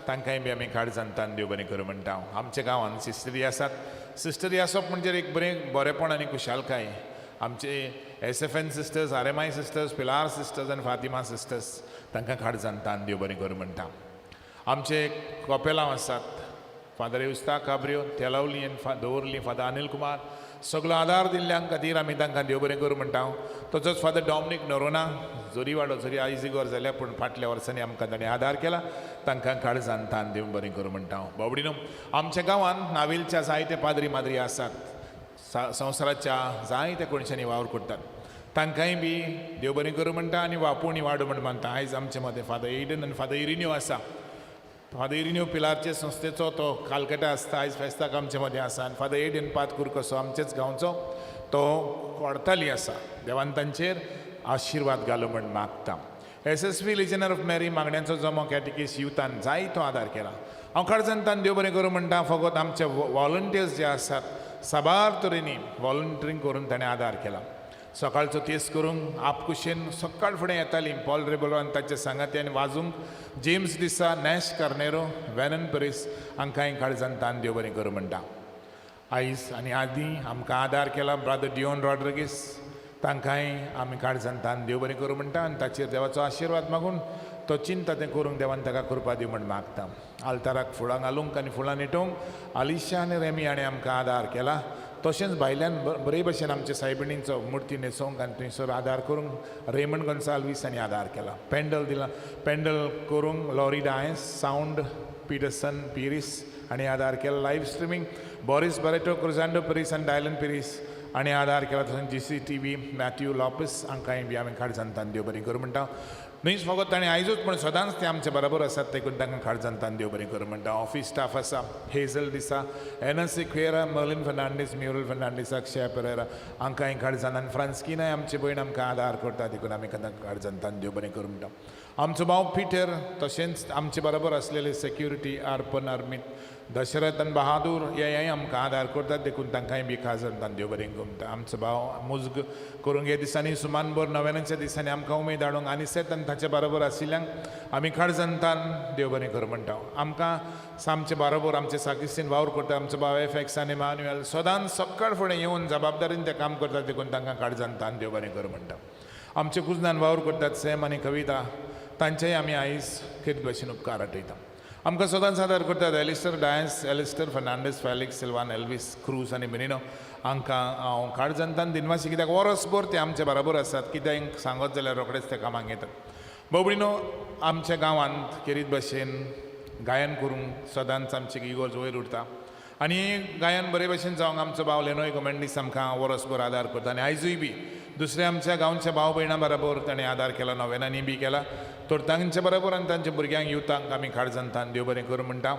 तांकांय बी आमी काळजांतान देव बरें करूं म्हणटा. आमच्या गांवांत सिस्टरी आसात. सिस्टरी आसप म्हणजे एक बरें बरेपण आनी खुशालकाय. आमचे SFN sisters, RMI sisters, Pilar sisters आनी फातिमा सिस्टर्स तांकां काळजांतान देव बरें करूं म्हणटा. आमचे कॉपेलांव आसात, फादर युस्ता काब्रियो, तेलावली आनी दवरली, फादर अनिल कुमार, सगलो आदार दिल्ल्यां खातीर आमी तांकां देव बरें करूं म्हणटा. तसोच फादर डॉमनीक नोरोना, जोरीवाडो, जरी आयज इगोर जाल्या पूण फाटल्या वर्सांनी आमकां ताणें आदार केला, तांकां काळजांतान देव बरें करूं म्हणटा. बाबडीनो आमच्या गांवांत नावेलच्या जायते पाद्री माद्री आसात, संवसाराच्या जायत्या कोणशांनी वावर करतात, तांकांय बी देव बरें करूं म्हणटा आनी वापोवणी वाडो म्हण मानता. आयज आमचे मदें फादर एडन आनी फादर इरिन्यू आसा. फादर इरिन्यू पिलारचे संस्थेचो तो कालकटा आसता, आयज फेस्ताक आमचे मदें आसा. आनी फादर एडन पातकूर कसो आमचेच गांवचो तो कोडताली आसा. देवान तांचेर आशिर्वाद घालूं म्हण मागता. SSV Legionnaire of Mary मागण्यांचो जमो कॅटिकीस युथान जायतो आदार केला. हांव काळजान देव बरें करूं म्हणटा. फकत आमचे वॉलंटियर्स जे आसात साबार तरेनी वॉलंटियरींग करून ताणें आदार केला. सकाळचो तेस करूंक आपकुशेन सकाळ फुडें येतालीं पॉल रेबलो आनी ताच्या सांगात्यान वाजूंक James D'Sa, Nash Carneiro, venom परीस हांकांय काळजान तान देव बरें करूं म्हणटा. आयज आनी आदीं आमकां आदार केला ब्रादर डिओन रॉड्रिगीस, तांकांय आमी काळजान तान देव बरें करूं म्हणटा आनी ताचेर देवाचो आशिर्वाद मागून तो चिंता तें करूंक देवान ताका कृपा दी म्हण मागता. आल्ताराक फुलां घालूंक आनी फुलां निटोवंक आलिशा आनी रेमी हाणें आमकां आदार केला. तशेंच भायल्यान बरे भशेन आमचे सायबिणींचो मुर्ती न्हेसोवंक आनी थंयसर आदार करूंक रेमंड गोन्साल्वीस हांणी आदार केला. पेंडल दिला, पेंडल करूंक लॉरी डायस, सावंड पिटरसन पिरीस हांणी आदार केला. लायव्ह स्ट्रिमींग बॉरीस बरेटो, क्रुजांडो पिरीस आनी डायलन पिरीस हांणी आदार केला. तशेंच GCTV Matthew Lopes हांकांय बी आमी काळजान तान देव बरें करूं म्हणटा. न्हयच फकत ताणें आयजूच पूण सदांच ते आमचे बरोबर आसात देखून तांकां काळजान तान देव बरें करूं म्हणटा. ऑफीस स्टाफ आसा हेझल डिसा, एना सिक्वेरा, मर्लिन फर्नांडीस, म्युरल फर्नांडीस, अक्षया पेरेरा हांकांय काळजान आनी फ्रांस्किनाय आमचे भयण आमकां आदार करता देखून आमी तांकां काळजान तान देव बरें करूं म्हणटा. आमचो भाव पिटर तशेंच आमचे बरोबर आसलेले सेक्युरिटी अर्पण अर्मीत, दशरथ आनी बहादूर हेय आमकां आदार करतात देखून तांकांय बी काळजान तान देव बरें करूं म्हणटा. आमचो भाव मुजग करूंक ह्या दिसांनी सुमानभर नव्यानाच्या दिसांनी आमकां उमेद हाडूंक आनी सेत आनी ताचे बरोबर आशिल्ल्यांक आमी काळजान तान देव बरें करूं म्हणटा. आमकां आमचे बरोबर आमचे साकिस्तीन वावर करता आमचो भाव एफएक्स आनी मान्युएल सदांच सकाळ फुडें येवन जबाबदारीन ते काम करतात देखून तांकां काळजान तान देव बरें करूं म्हणटा. आमचे कुजनान वावर करतात सॅम आनी कविता तांचेय आमी आयज खेत भशेन उपकार आठयता. आमकां सदांच आदार करतात Alistair Dias, Alistair Fernandes, Felix Silvan, Elvis Cruz आनी मिनिनो हांकां हांव काळजान तान दिनवासी कित्याक वरसभर ते आमचे बरोबर आसात. कित्याक सांगत जाल्यार रोखडेच ते कामाक येतात. बाबडीनो आमच्या गांवांत खेरीत भशेन गायन करूंक सदांच आमचे इगोर्ज वयर उरता आनी गायन बरे भशेन जावंक आमचो भाव लेनोय गोमेंडीस आमकां वरसभर आदार करता आनी आयजूय बी दुसऱ्या आमच्या गांवच्या भाव भयणां बरोबर ताणें आदार केला, नोवेनांनी बी केला. तर तांचे बरोबर आनी तांच्या भुरग्यांक युथांक आमी काळजान तान देव बरें करूं म्हणटा.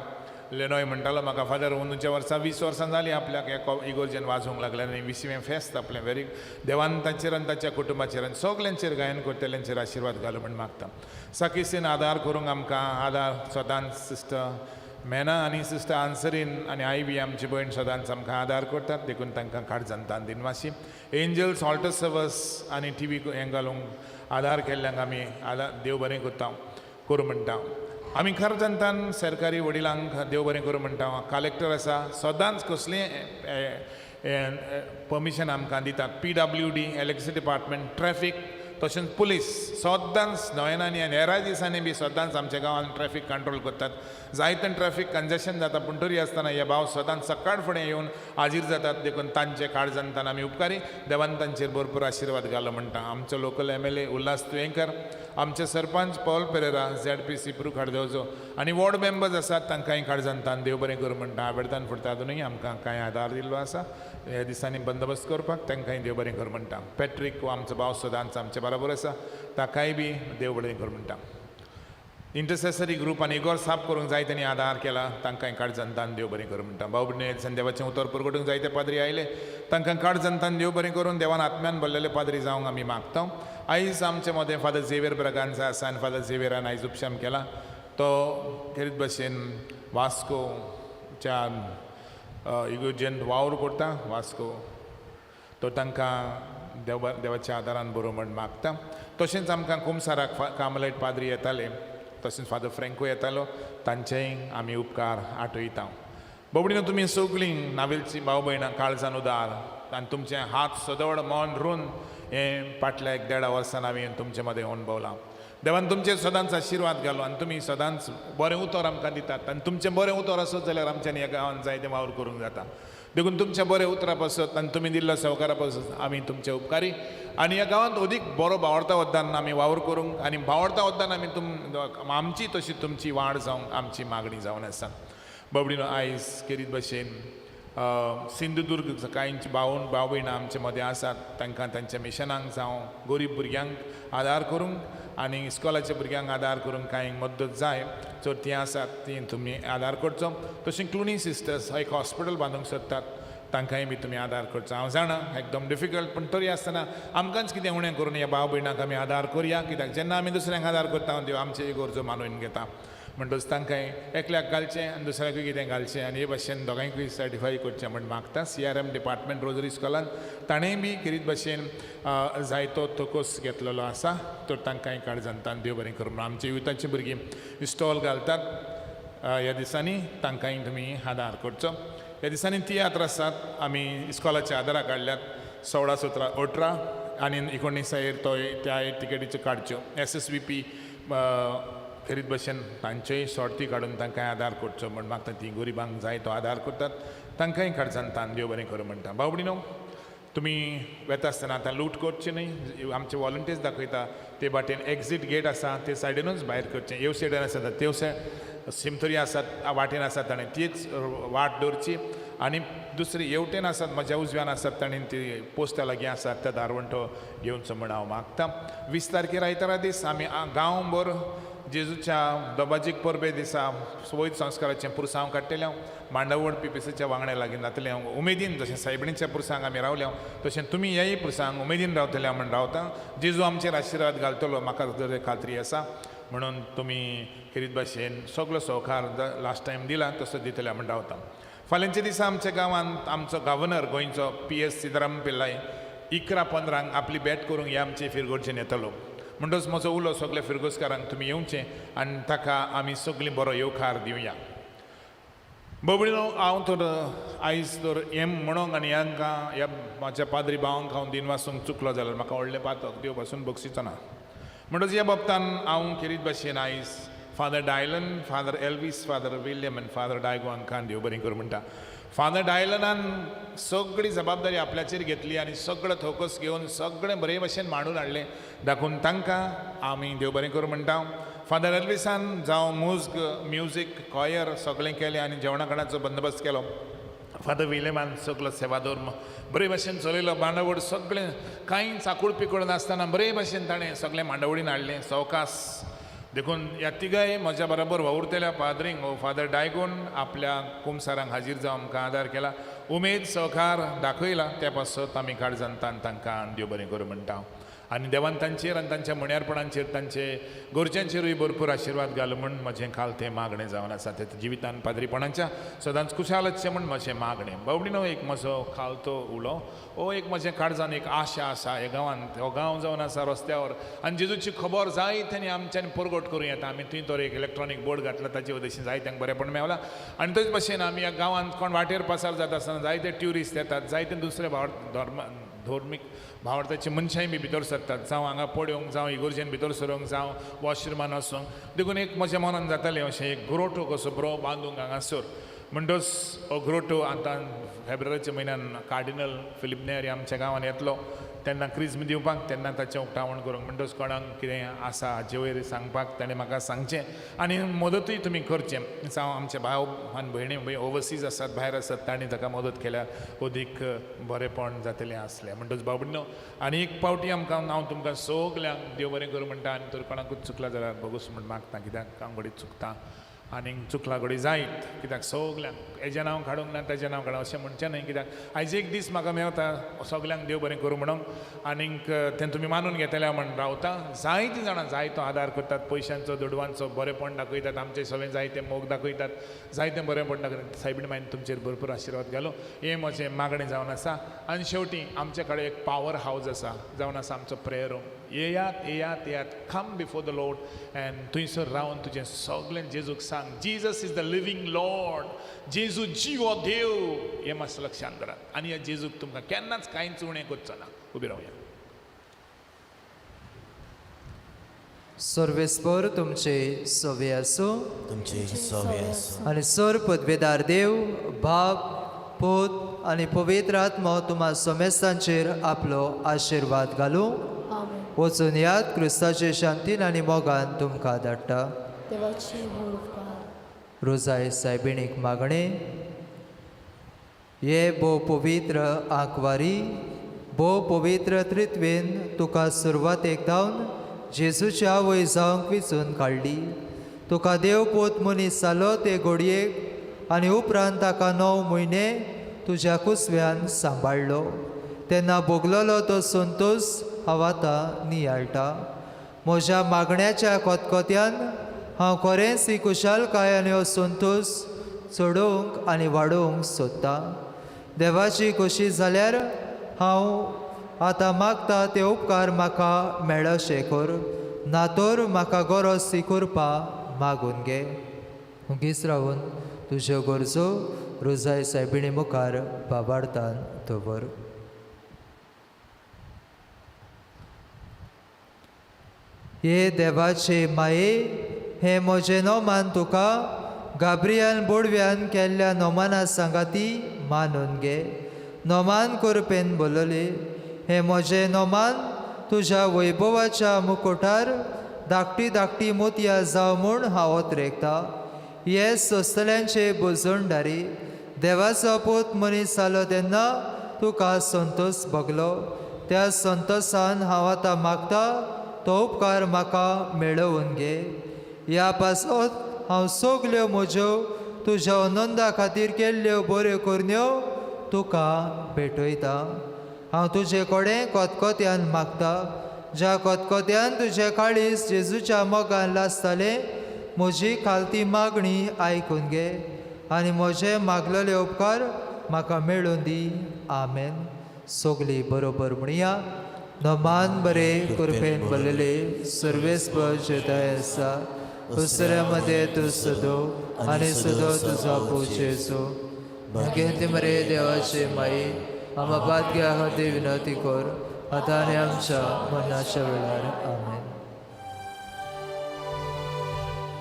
लेनोय म्हणटालो म्हाका फादर अंदूच्या वर्सा 20 वर्सां जालीं आपल्याक ह्या इगोर्जेन वाजोवंक लागलें आनी 20वें फेस्त आपलें वेरी देवान तांचेर आनी ताच्या कुटुंबाचेर आनी सगल्यांचेर गायन करतल्यांचेर आशिर्वाद घालूं म्हण मागता. साकिसीन आदार करूंक आमकां आदार सदांच सिस्टर मेना आनी सिस्टर आन्सरीन आनी आई बी आमची भयण सदांच आमकां आदार करतात देखून तांकां काळजान तान दिनवासी. एंजल्स ऑल्टर सर्वस आनी टीव्ही हें घालूंक आदार केल्ल्यांक आमी आदार देव बरें करता करूं म्हणटा. आमी खरें तान सरकारी वडिलांक देव बरें करूं म्हणटा. कलेक्टर आसा सदांच कसलें परमिशन आमकां दितात. PWD, electricity department, traffic तशेंच पुलीस सदांच नोवेनांनी आनी हेराय दिसांनी बी सदांच आमच्या गांवांत ट्रॅफीक कंट्रोल करतात. जायते ट्रॅफीक कंजेशन जाता पूण तरी आसतना हे भाव सदांच सकाळ फुडें येवन हाजीर जातात देखून तांचे काळजान तान आमी उपकारी. देवान तांचेर भरपूर आशिर्वाद घालो म्हणटा. आमचो लोकल MLA Ulhas Tuyenkar, आमचे सरपंच पॉल पेरेरा, ZPC प्रू खाडदेवचो आनी वॉर्ड मेंबर्स आसात तांकांय काळजान तान देव बरें करूं म्हणटा. आबेडतान फुडतादूनय आमकां कांय आदार दिल्लो आसा ह्या दिसांनी बंदोबस्त करपाक तांकांय देव बरें करूं म्हणटा. पॅट्रीक हो आमचो भाव सदांच आमचे बरोबर आसा ताकाय बी देव बरें करूं म्हणटा. इंटरसेसरी ग्रूप आनी इगोर साफ करूंक जाय तेणी आदार केला तांकांय काळजान तान देव बरें करूं म्हणटा. भाव भयणी देवाचें उतर परगटूंक जायते पाद्री आयले तांकां काळजान तान देव बरें करून देवान आत्म्यान भरलेले पाद्री जावंक आमी मागता. आयज आमचे मदें फादर झेवियर ब्रागांजा आसा आनी फादर झेवियरान आयज उपशम केला. तो खेरीत भशेन वास्कोच्या इगोर्जेन वावर करता वास्को तो तांकां देवाच्या आदारान बरो म्हण मागता. तशेंच आमकां कुमसाराक कार्मलायट पाद्री येताले तशेंच फादर फ्रँको येतालो तांचेय आमी उपकार आठयता. बोबडीनो तुमी सगळीं नावेलची भाव भयणां काळजान उदार आनी तुमचे हात सदळ मन रून हें फाटल्या 1.5 वर्सान हांवें तुमचे मदें अणभवलां. देवान तुमचेर सदांच आशिर्वाद घालो आनी तुमी सदांच बरें उतर आमकां दितात आनी तुमचें बरें उतर आसत जाल्यार आमच्यानी ह्या गांवांत जायतें वावर करूंक जाता. देखून तुमच्या बऱ्या उतरा पासत आनी तुमी दिल्ल्या सहकारा पासत आमी तुमचे उपकारी आनी ह्या गांवांत अदीक बरो बावडता वद्दान आमी वावर करूंक आनी बावडता वद्दान आमी आमची तशी तुमची वाड जावंक आमची मागणी जावन आसा. बाबडीनो आयज खेरीत भशेन सिंधुदुर्ग कांय भाव भयणां आमचे मदें आसात तांकां तांच्या मिशनांक जावं गरीब भुरग्यांक आदार करूंक आनी इस्कॉलाच्या भुरग्यांक आदार करूंक कांय मदत जाय तर तीं आसात तीं तुमी आदार करचो. तशें क्लुनी सिस्टर्स एक हॉस्पिटल बांदूंक सोदतात तांकांय बी तुमी आदार करचो. हांव जाणा एकदम डिफिकल्ट, पूण तरी आसतना आमकांच कितें उणें करून ह्या भाव भयणांक आमी आदार करया, कित्याक जेन्ना आमी दुसऱ्यांक आदार करता देव आमचे गरजो मानून घेता. म्हणटच तांकांय एकल्याक घालचें आनी दुसऱ्याकूय कितें घालचें आनी हे भाशेन दोगांयकूय सर्टिफाय करचें म्हण मागता. CRM department rosary स्कॉलान ताणेंय बी खेरीत भाशेन जायतो तोकोस घेतलेलो आसा, तर तांकांय काळजांतान देव बरें करूं. आमच्या युथाची भुरगीं स्टॉल घालतात ह्या दिसांनी, तांकांय तुमी आदार करचो. ह्या दिसांनी तियात्र आसात, आमी इस्कॉलाच्या आदारा काडल्यात 16, 17, 18 आनी 19 तो त्या तिकेटीच्यो काडच्यो. SSVP खेरीत भशेन तांचेय शॉर्टी काडून तांकांय आदार करचो म्हण मागता. ती गरिबांक जाय तो आदार करतात, तांकांय काळजान तान देव बरें करूं म्हणटा. बावडीनो तुमी वेता आसतना आतां लूट करची न्हय, आमचे वॉलंटियर्स दाखयता ते वाटेन एक्झीट गेट आसा ते सायडीनूच भायर करचें. येव सायडीन आसा तेव सायड सिमतरी आसात वाटेन आसात ताणें तीच वाट दवरची, आनी दुसरी येवटेन आसात म्हज्या उजव्यान आसात ताणें ती पोस्टा लागीं आसात त्या दारवंटो घेवचो म्हण हांव मागता. 20 तारखेर आयतारा दीस आमी गांवभर जेजूच्या दोबाजीक परबे दिसा वैद संस्काराचें पुरसांव काडटलें हांव. मांडावळ PPCच्या वांगड्या लागीं जातलें हांव उमेदीन, जशें सायबिणीच्या पुरसांक आमी रावले हांव तशें तुमी ह्याय पुरसांक उमेदीन रावतले म्हण रावता. जेजू आमचेर आशिर्वाद घालतलो म्हाका जर खात्री आसा, म्हणून तुमी खेरीत भाशेन सगलो सहकार लास्ट टायम दिला तसो दितले म्हण रावता. फाल्यांच्या दिसा आमच्या गांवांत आमचो गव्हर्नर गोंयचो PS Sitaram Pillai 11:15 आपली भेट करूंक ह्या आमचे फिरगोर्जेन येतलो. म्हणटच म्हजो उलो सगल्या फिरगोजकारांक तुमी येवचें आनी ताका आमी सगळीं बरो येवकार दिवया. बबळीनो हांव तर आयज तर हें म्हणोंक आनी हांकां ह्या म्हाज्या पाद्री भावांक हांव दिनवासूंक चुकलो जाल्यार म्हाका व्हडलें पातक देव पासून बक्षिचो ना. म्हणटच ह्या बाबतान हांव खेरीत भाशेन आयज Father Dylan, Father Elvis, Father William आनी फादर डायगो हांकां देव बरें करूं म्हणटा. फादर डायलनान सगळी जबाबदारी आपल्याचेर घेतली आनी सगळो थोकस घेवन सगळें बरे भशेन मांडून हाडलें, दाखोवन तांकां आमी देव बरें करूं म्हणटा. फादर एल्विसान जावं मुज्ग म्युजीक कॉयर सगळें केलें आनी जेवणा खाणाचो बंदोबस्त केलो. फादर विलियमान सगलो सेवाधर्म बरे भशेन चलयलो, मांडावळ सगळें कांय चाकूळ पिकूळ नासतना बरे भशेन ताणें सगळें मांडावळीन हाडलें सवकास. देखून ह्या तिगाय म्हज्या बरोबर वावुरतल्या पाद्रींक हो फादर डायगोन आपल्या कुमसारांक हाजीर जावन आमकां आदार केला, उमेद सहकार दाखयला, त्या पासत आमी काळजांतान तांकां देव बरें करूं म्हणटा. आनी देवान तांचेर आनी तांच्या म्हण्यारपणांचेर तांचे गरजांचेरूय भरपूर आशिर्वाद घालो म्हूण म्हजें खाल तें मागणें जावन आसा. ते जिवितान पाद्रीपणाच्या सदांच खुशाल आसचें म्हूण म्हजें मागणें. बावडीनो एक म्हजो खालतो उलो हो एक म्हजें काळजान एक आशा आसा ह्या गांवांत, हो गांव जावन आसा रस्त्यावर आनी जेजूची खबर जायत्यांनी आमच्यांनी परगट करूं येता. आमी थंय तर एक इलेक्ट्रॉनीक बोर्ड घातला ताचे वटेन जायत्यांक बरेंपण मेवलां. आनी तशें भशेन आमी ह्या गांवांत कोण वाटेर पासार जाता आसतना जायते ट्युरिस्ट येतात, जायते दुसरे भाव धर्म धर्मीक भावार्थाची मनशांय बी भितर सरतात, जावं हांगा पळोवंक, जावं इगोर्जेन भितर सरूंक, जावं वॉशरुमान वचूंक. देखून एक म्हज्या मनान जातालें अशें एक ग्रोटो कसो बरो बांदूंक हांगासर. म्हणटच हो ग्रोटो आतां फेब्रुवारीच्या म्हयन्यान कार्डिनल फिलीप नेरी आमच्या गांवांत येतलो तेन्ना क्रिज्म दिवपाक, तेन्ना ताचें उक्तावण करूंक. म्हणटच कोणाक कितें आसा हाचे वयर सांगपाक ताणें म्हाका सांगचें आनी मदतूय तुमी करचें. जावं आमचे भाव आनी भयणी ओवरसीज आसात, भायर आसात, तांणी ताका मदत केल्यार अदीक बरेंपण जातलें आसलें. म्हणटच बाबडीनो आनी एक पावटी आमकां हांव तुमकां सगल्यांक देव बरें करूं म्हणटा. आनी तर कोणाकूच चुकला जाल्यार भोगोस म्हूण मागता, कित्याक हांव घडये चुकता आनी चुकला घडये जायत, कित्याक सगल्यांक हेजें नांव काडूंक ना ताजें नांव काडूंक अशें म्हणचें न्हय, कित्याक आयज एक दीस म्हाका मेवता सगल्यांक देव बरें करूं म्हणून आनीक तें तुमी मानून घेतले म्हण रावता. जायतीं जाणां जायतो आदार करतात, पयशांचो दुडवांचो बरेंपण दाखयतात, आमचें सगळें जायतें मोग दाखयतात, जायतें बरेंपण दाखयतात. सायबीण मायन तुमचेर भरपूर आशिर्वाद घालो हें म्हजें मागणें जावन आसा. आनी शेवटी आमचे कडेन एक पावर हावज आसा जावन आसा आमचो प्रेयर रूम. येयात येयात येयात, come before the Lord and थंयसर रावन तुजें सगळें जेजूक सांग. Jesus is the living Lord, जेजू जिवो देव हें मातशें लक्षांत दवरात. आनी ह्या जेजूक तुमकां केन्नाच कांयच उणें करचो ना. उबी रावया. सर्वेस्पर तुमचे सवे आसूं, तुमचे सवे आसूं. आनी सर पदवेदार देव बाप पूत आनी पवित्र आत्मो तुमा समेस्तांचेर आपलो आशिर्वाद घालूं. वचून याद क्रिस्ताचे शांतीन आनी मोगान तुमकां धाडटा. देवाची व्हड उपकार. रोजाय सायबिणीक मागणें. हे भोव पवित्र आंकवारी, भोव पवित्र त्रित्वेन तुका सुरवातेक धावन जेजूच्या आवय जावंक विचून काडली. तुका देव पोत मनीस जालो ते घडयेक आनी उपरांत ताका 9 म्हयने तुज्या कुसव्यान सांबाळ्ळो. तेन्ना भोगलोलो तो संतोश हांव आतां नियाळटा. म्हज्या मागण्याच्या कोतकोत्यान हांव खरेंच ही खुशालकाय आनी हो संतोश चडोवंक आनी वाडोवंक सोदतां. देवाची खोशी जाल्यार हांव आतां मागता ते उपकार म्हाका मेळशे कर, ना तर म्हाका गरज ती करपा मागून घे. हुगीच रावन तुज्यो गरजो रोजाय सायबिणी मुखार बाबार्थान दवर. हे देवाचे माये, हें म्हजें नोमान तुका गाब्रियल बोडव्यान केल्ल्या नोमाना सांगाती मानून घे. नोमान करपेन बोलले, हें म्हजें नोमान तुज्या वैभवाच्या मुकोटार धाकटी धाकटी मोतयां जावं म्हूण हांव ओतरेकता. हे सोंसतल्यांचे बोजोणदारी देवाचो पूत मनीस जालो तेन्ना तुका संतोश भोगलो. त्या संतोशान हांव आतां मागता तो उपकार म्हाका मेळोवन घे. ह्या पासत हांव सगल्यो म्हज्यो तुज्या आनंदा खातीर केल्ल्यो बऱ्यो करण्यो तुका भेटयता. हांव तुजे कडेन कोतकोत्यान मागता, ज्या कोतकोत्यान तुजें काळीज जेजूच्या मोगान लासतालें, म्हजी खालती मागणी आयकून घे आनी म्हजे मागलेले उपकार म्हाका मेळून दी. आमेन. सगली बरोबर म्हणया. नमान बरे कृपेन भरलेले सर्वेस्पर जेताय आसा, दुसऱ्या मदें तूं सदो आनी सदो तुजो पोचेचो. मागीर मरे देवाचे माई, आमा भाग्या खातीर विनंती कर, आतां आनी आमच्या मरणाच्या वेळार. आमेन.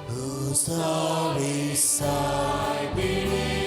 रोजारी सायबिणी.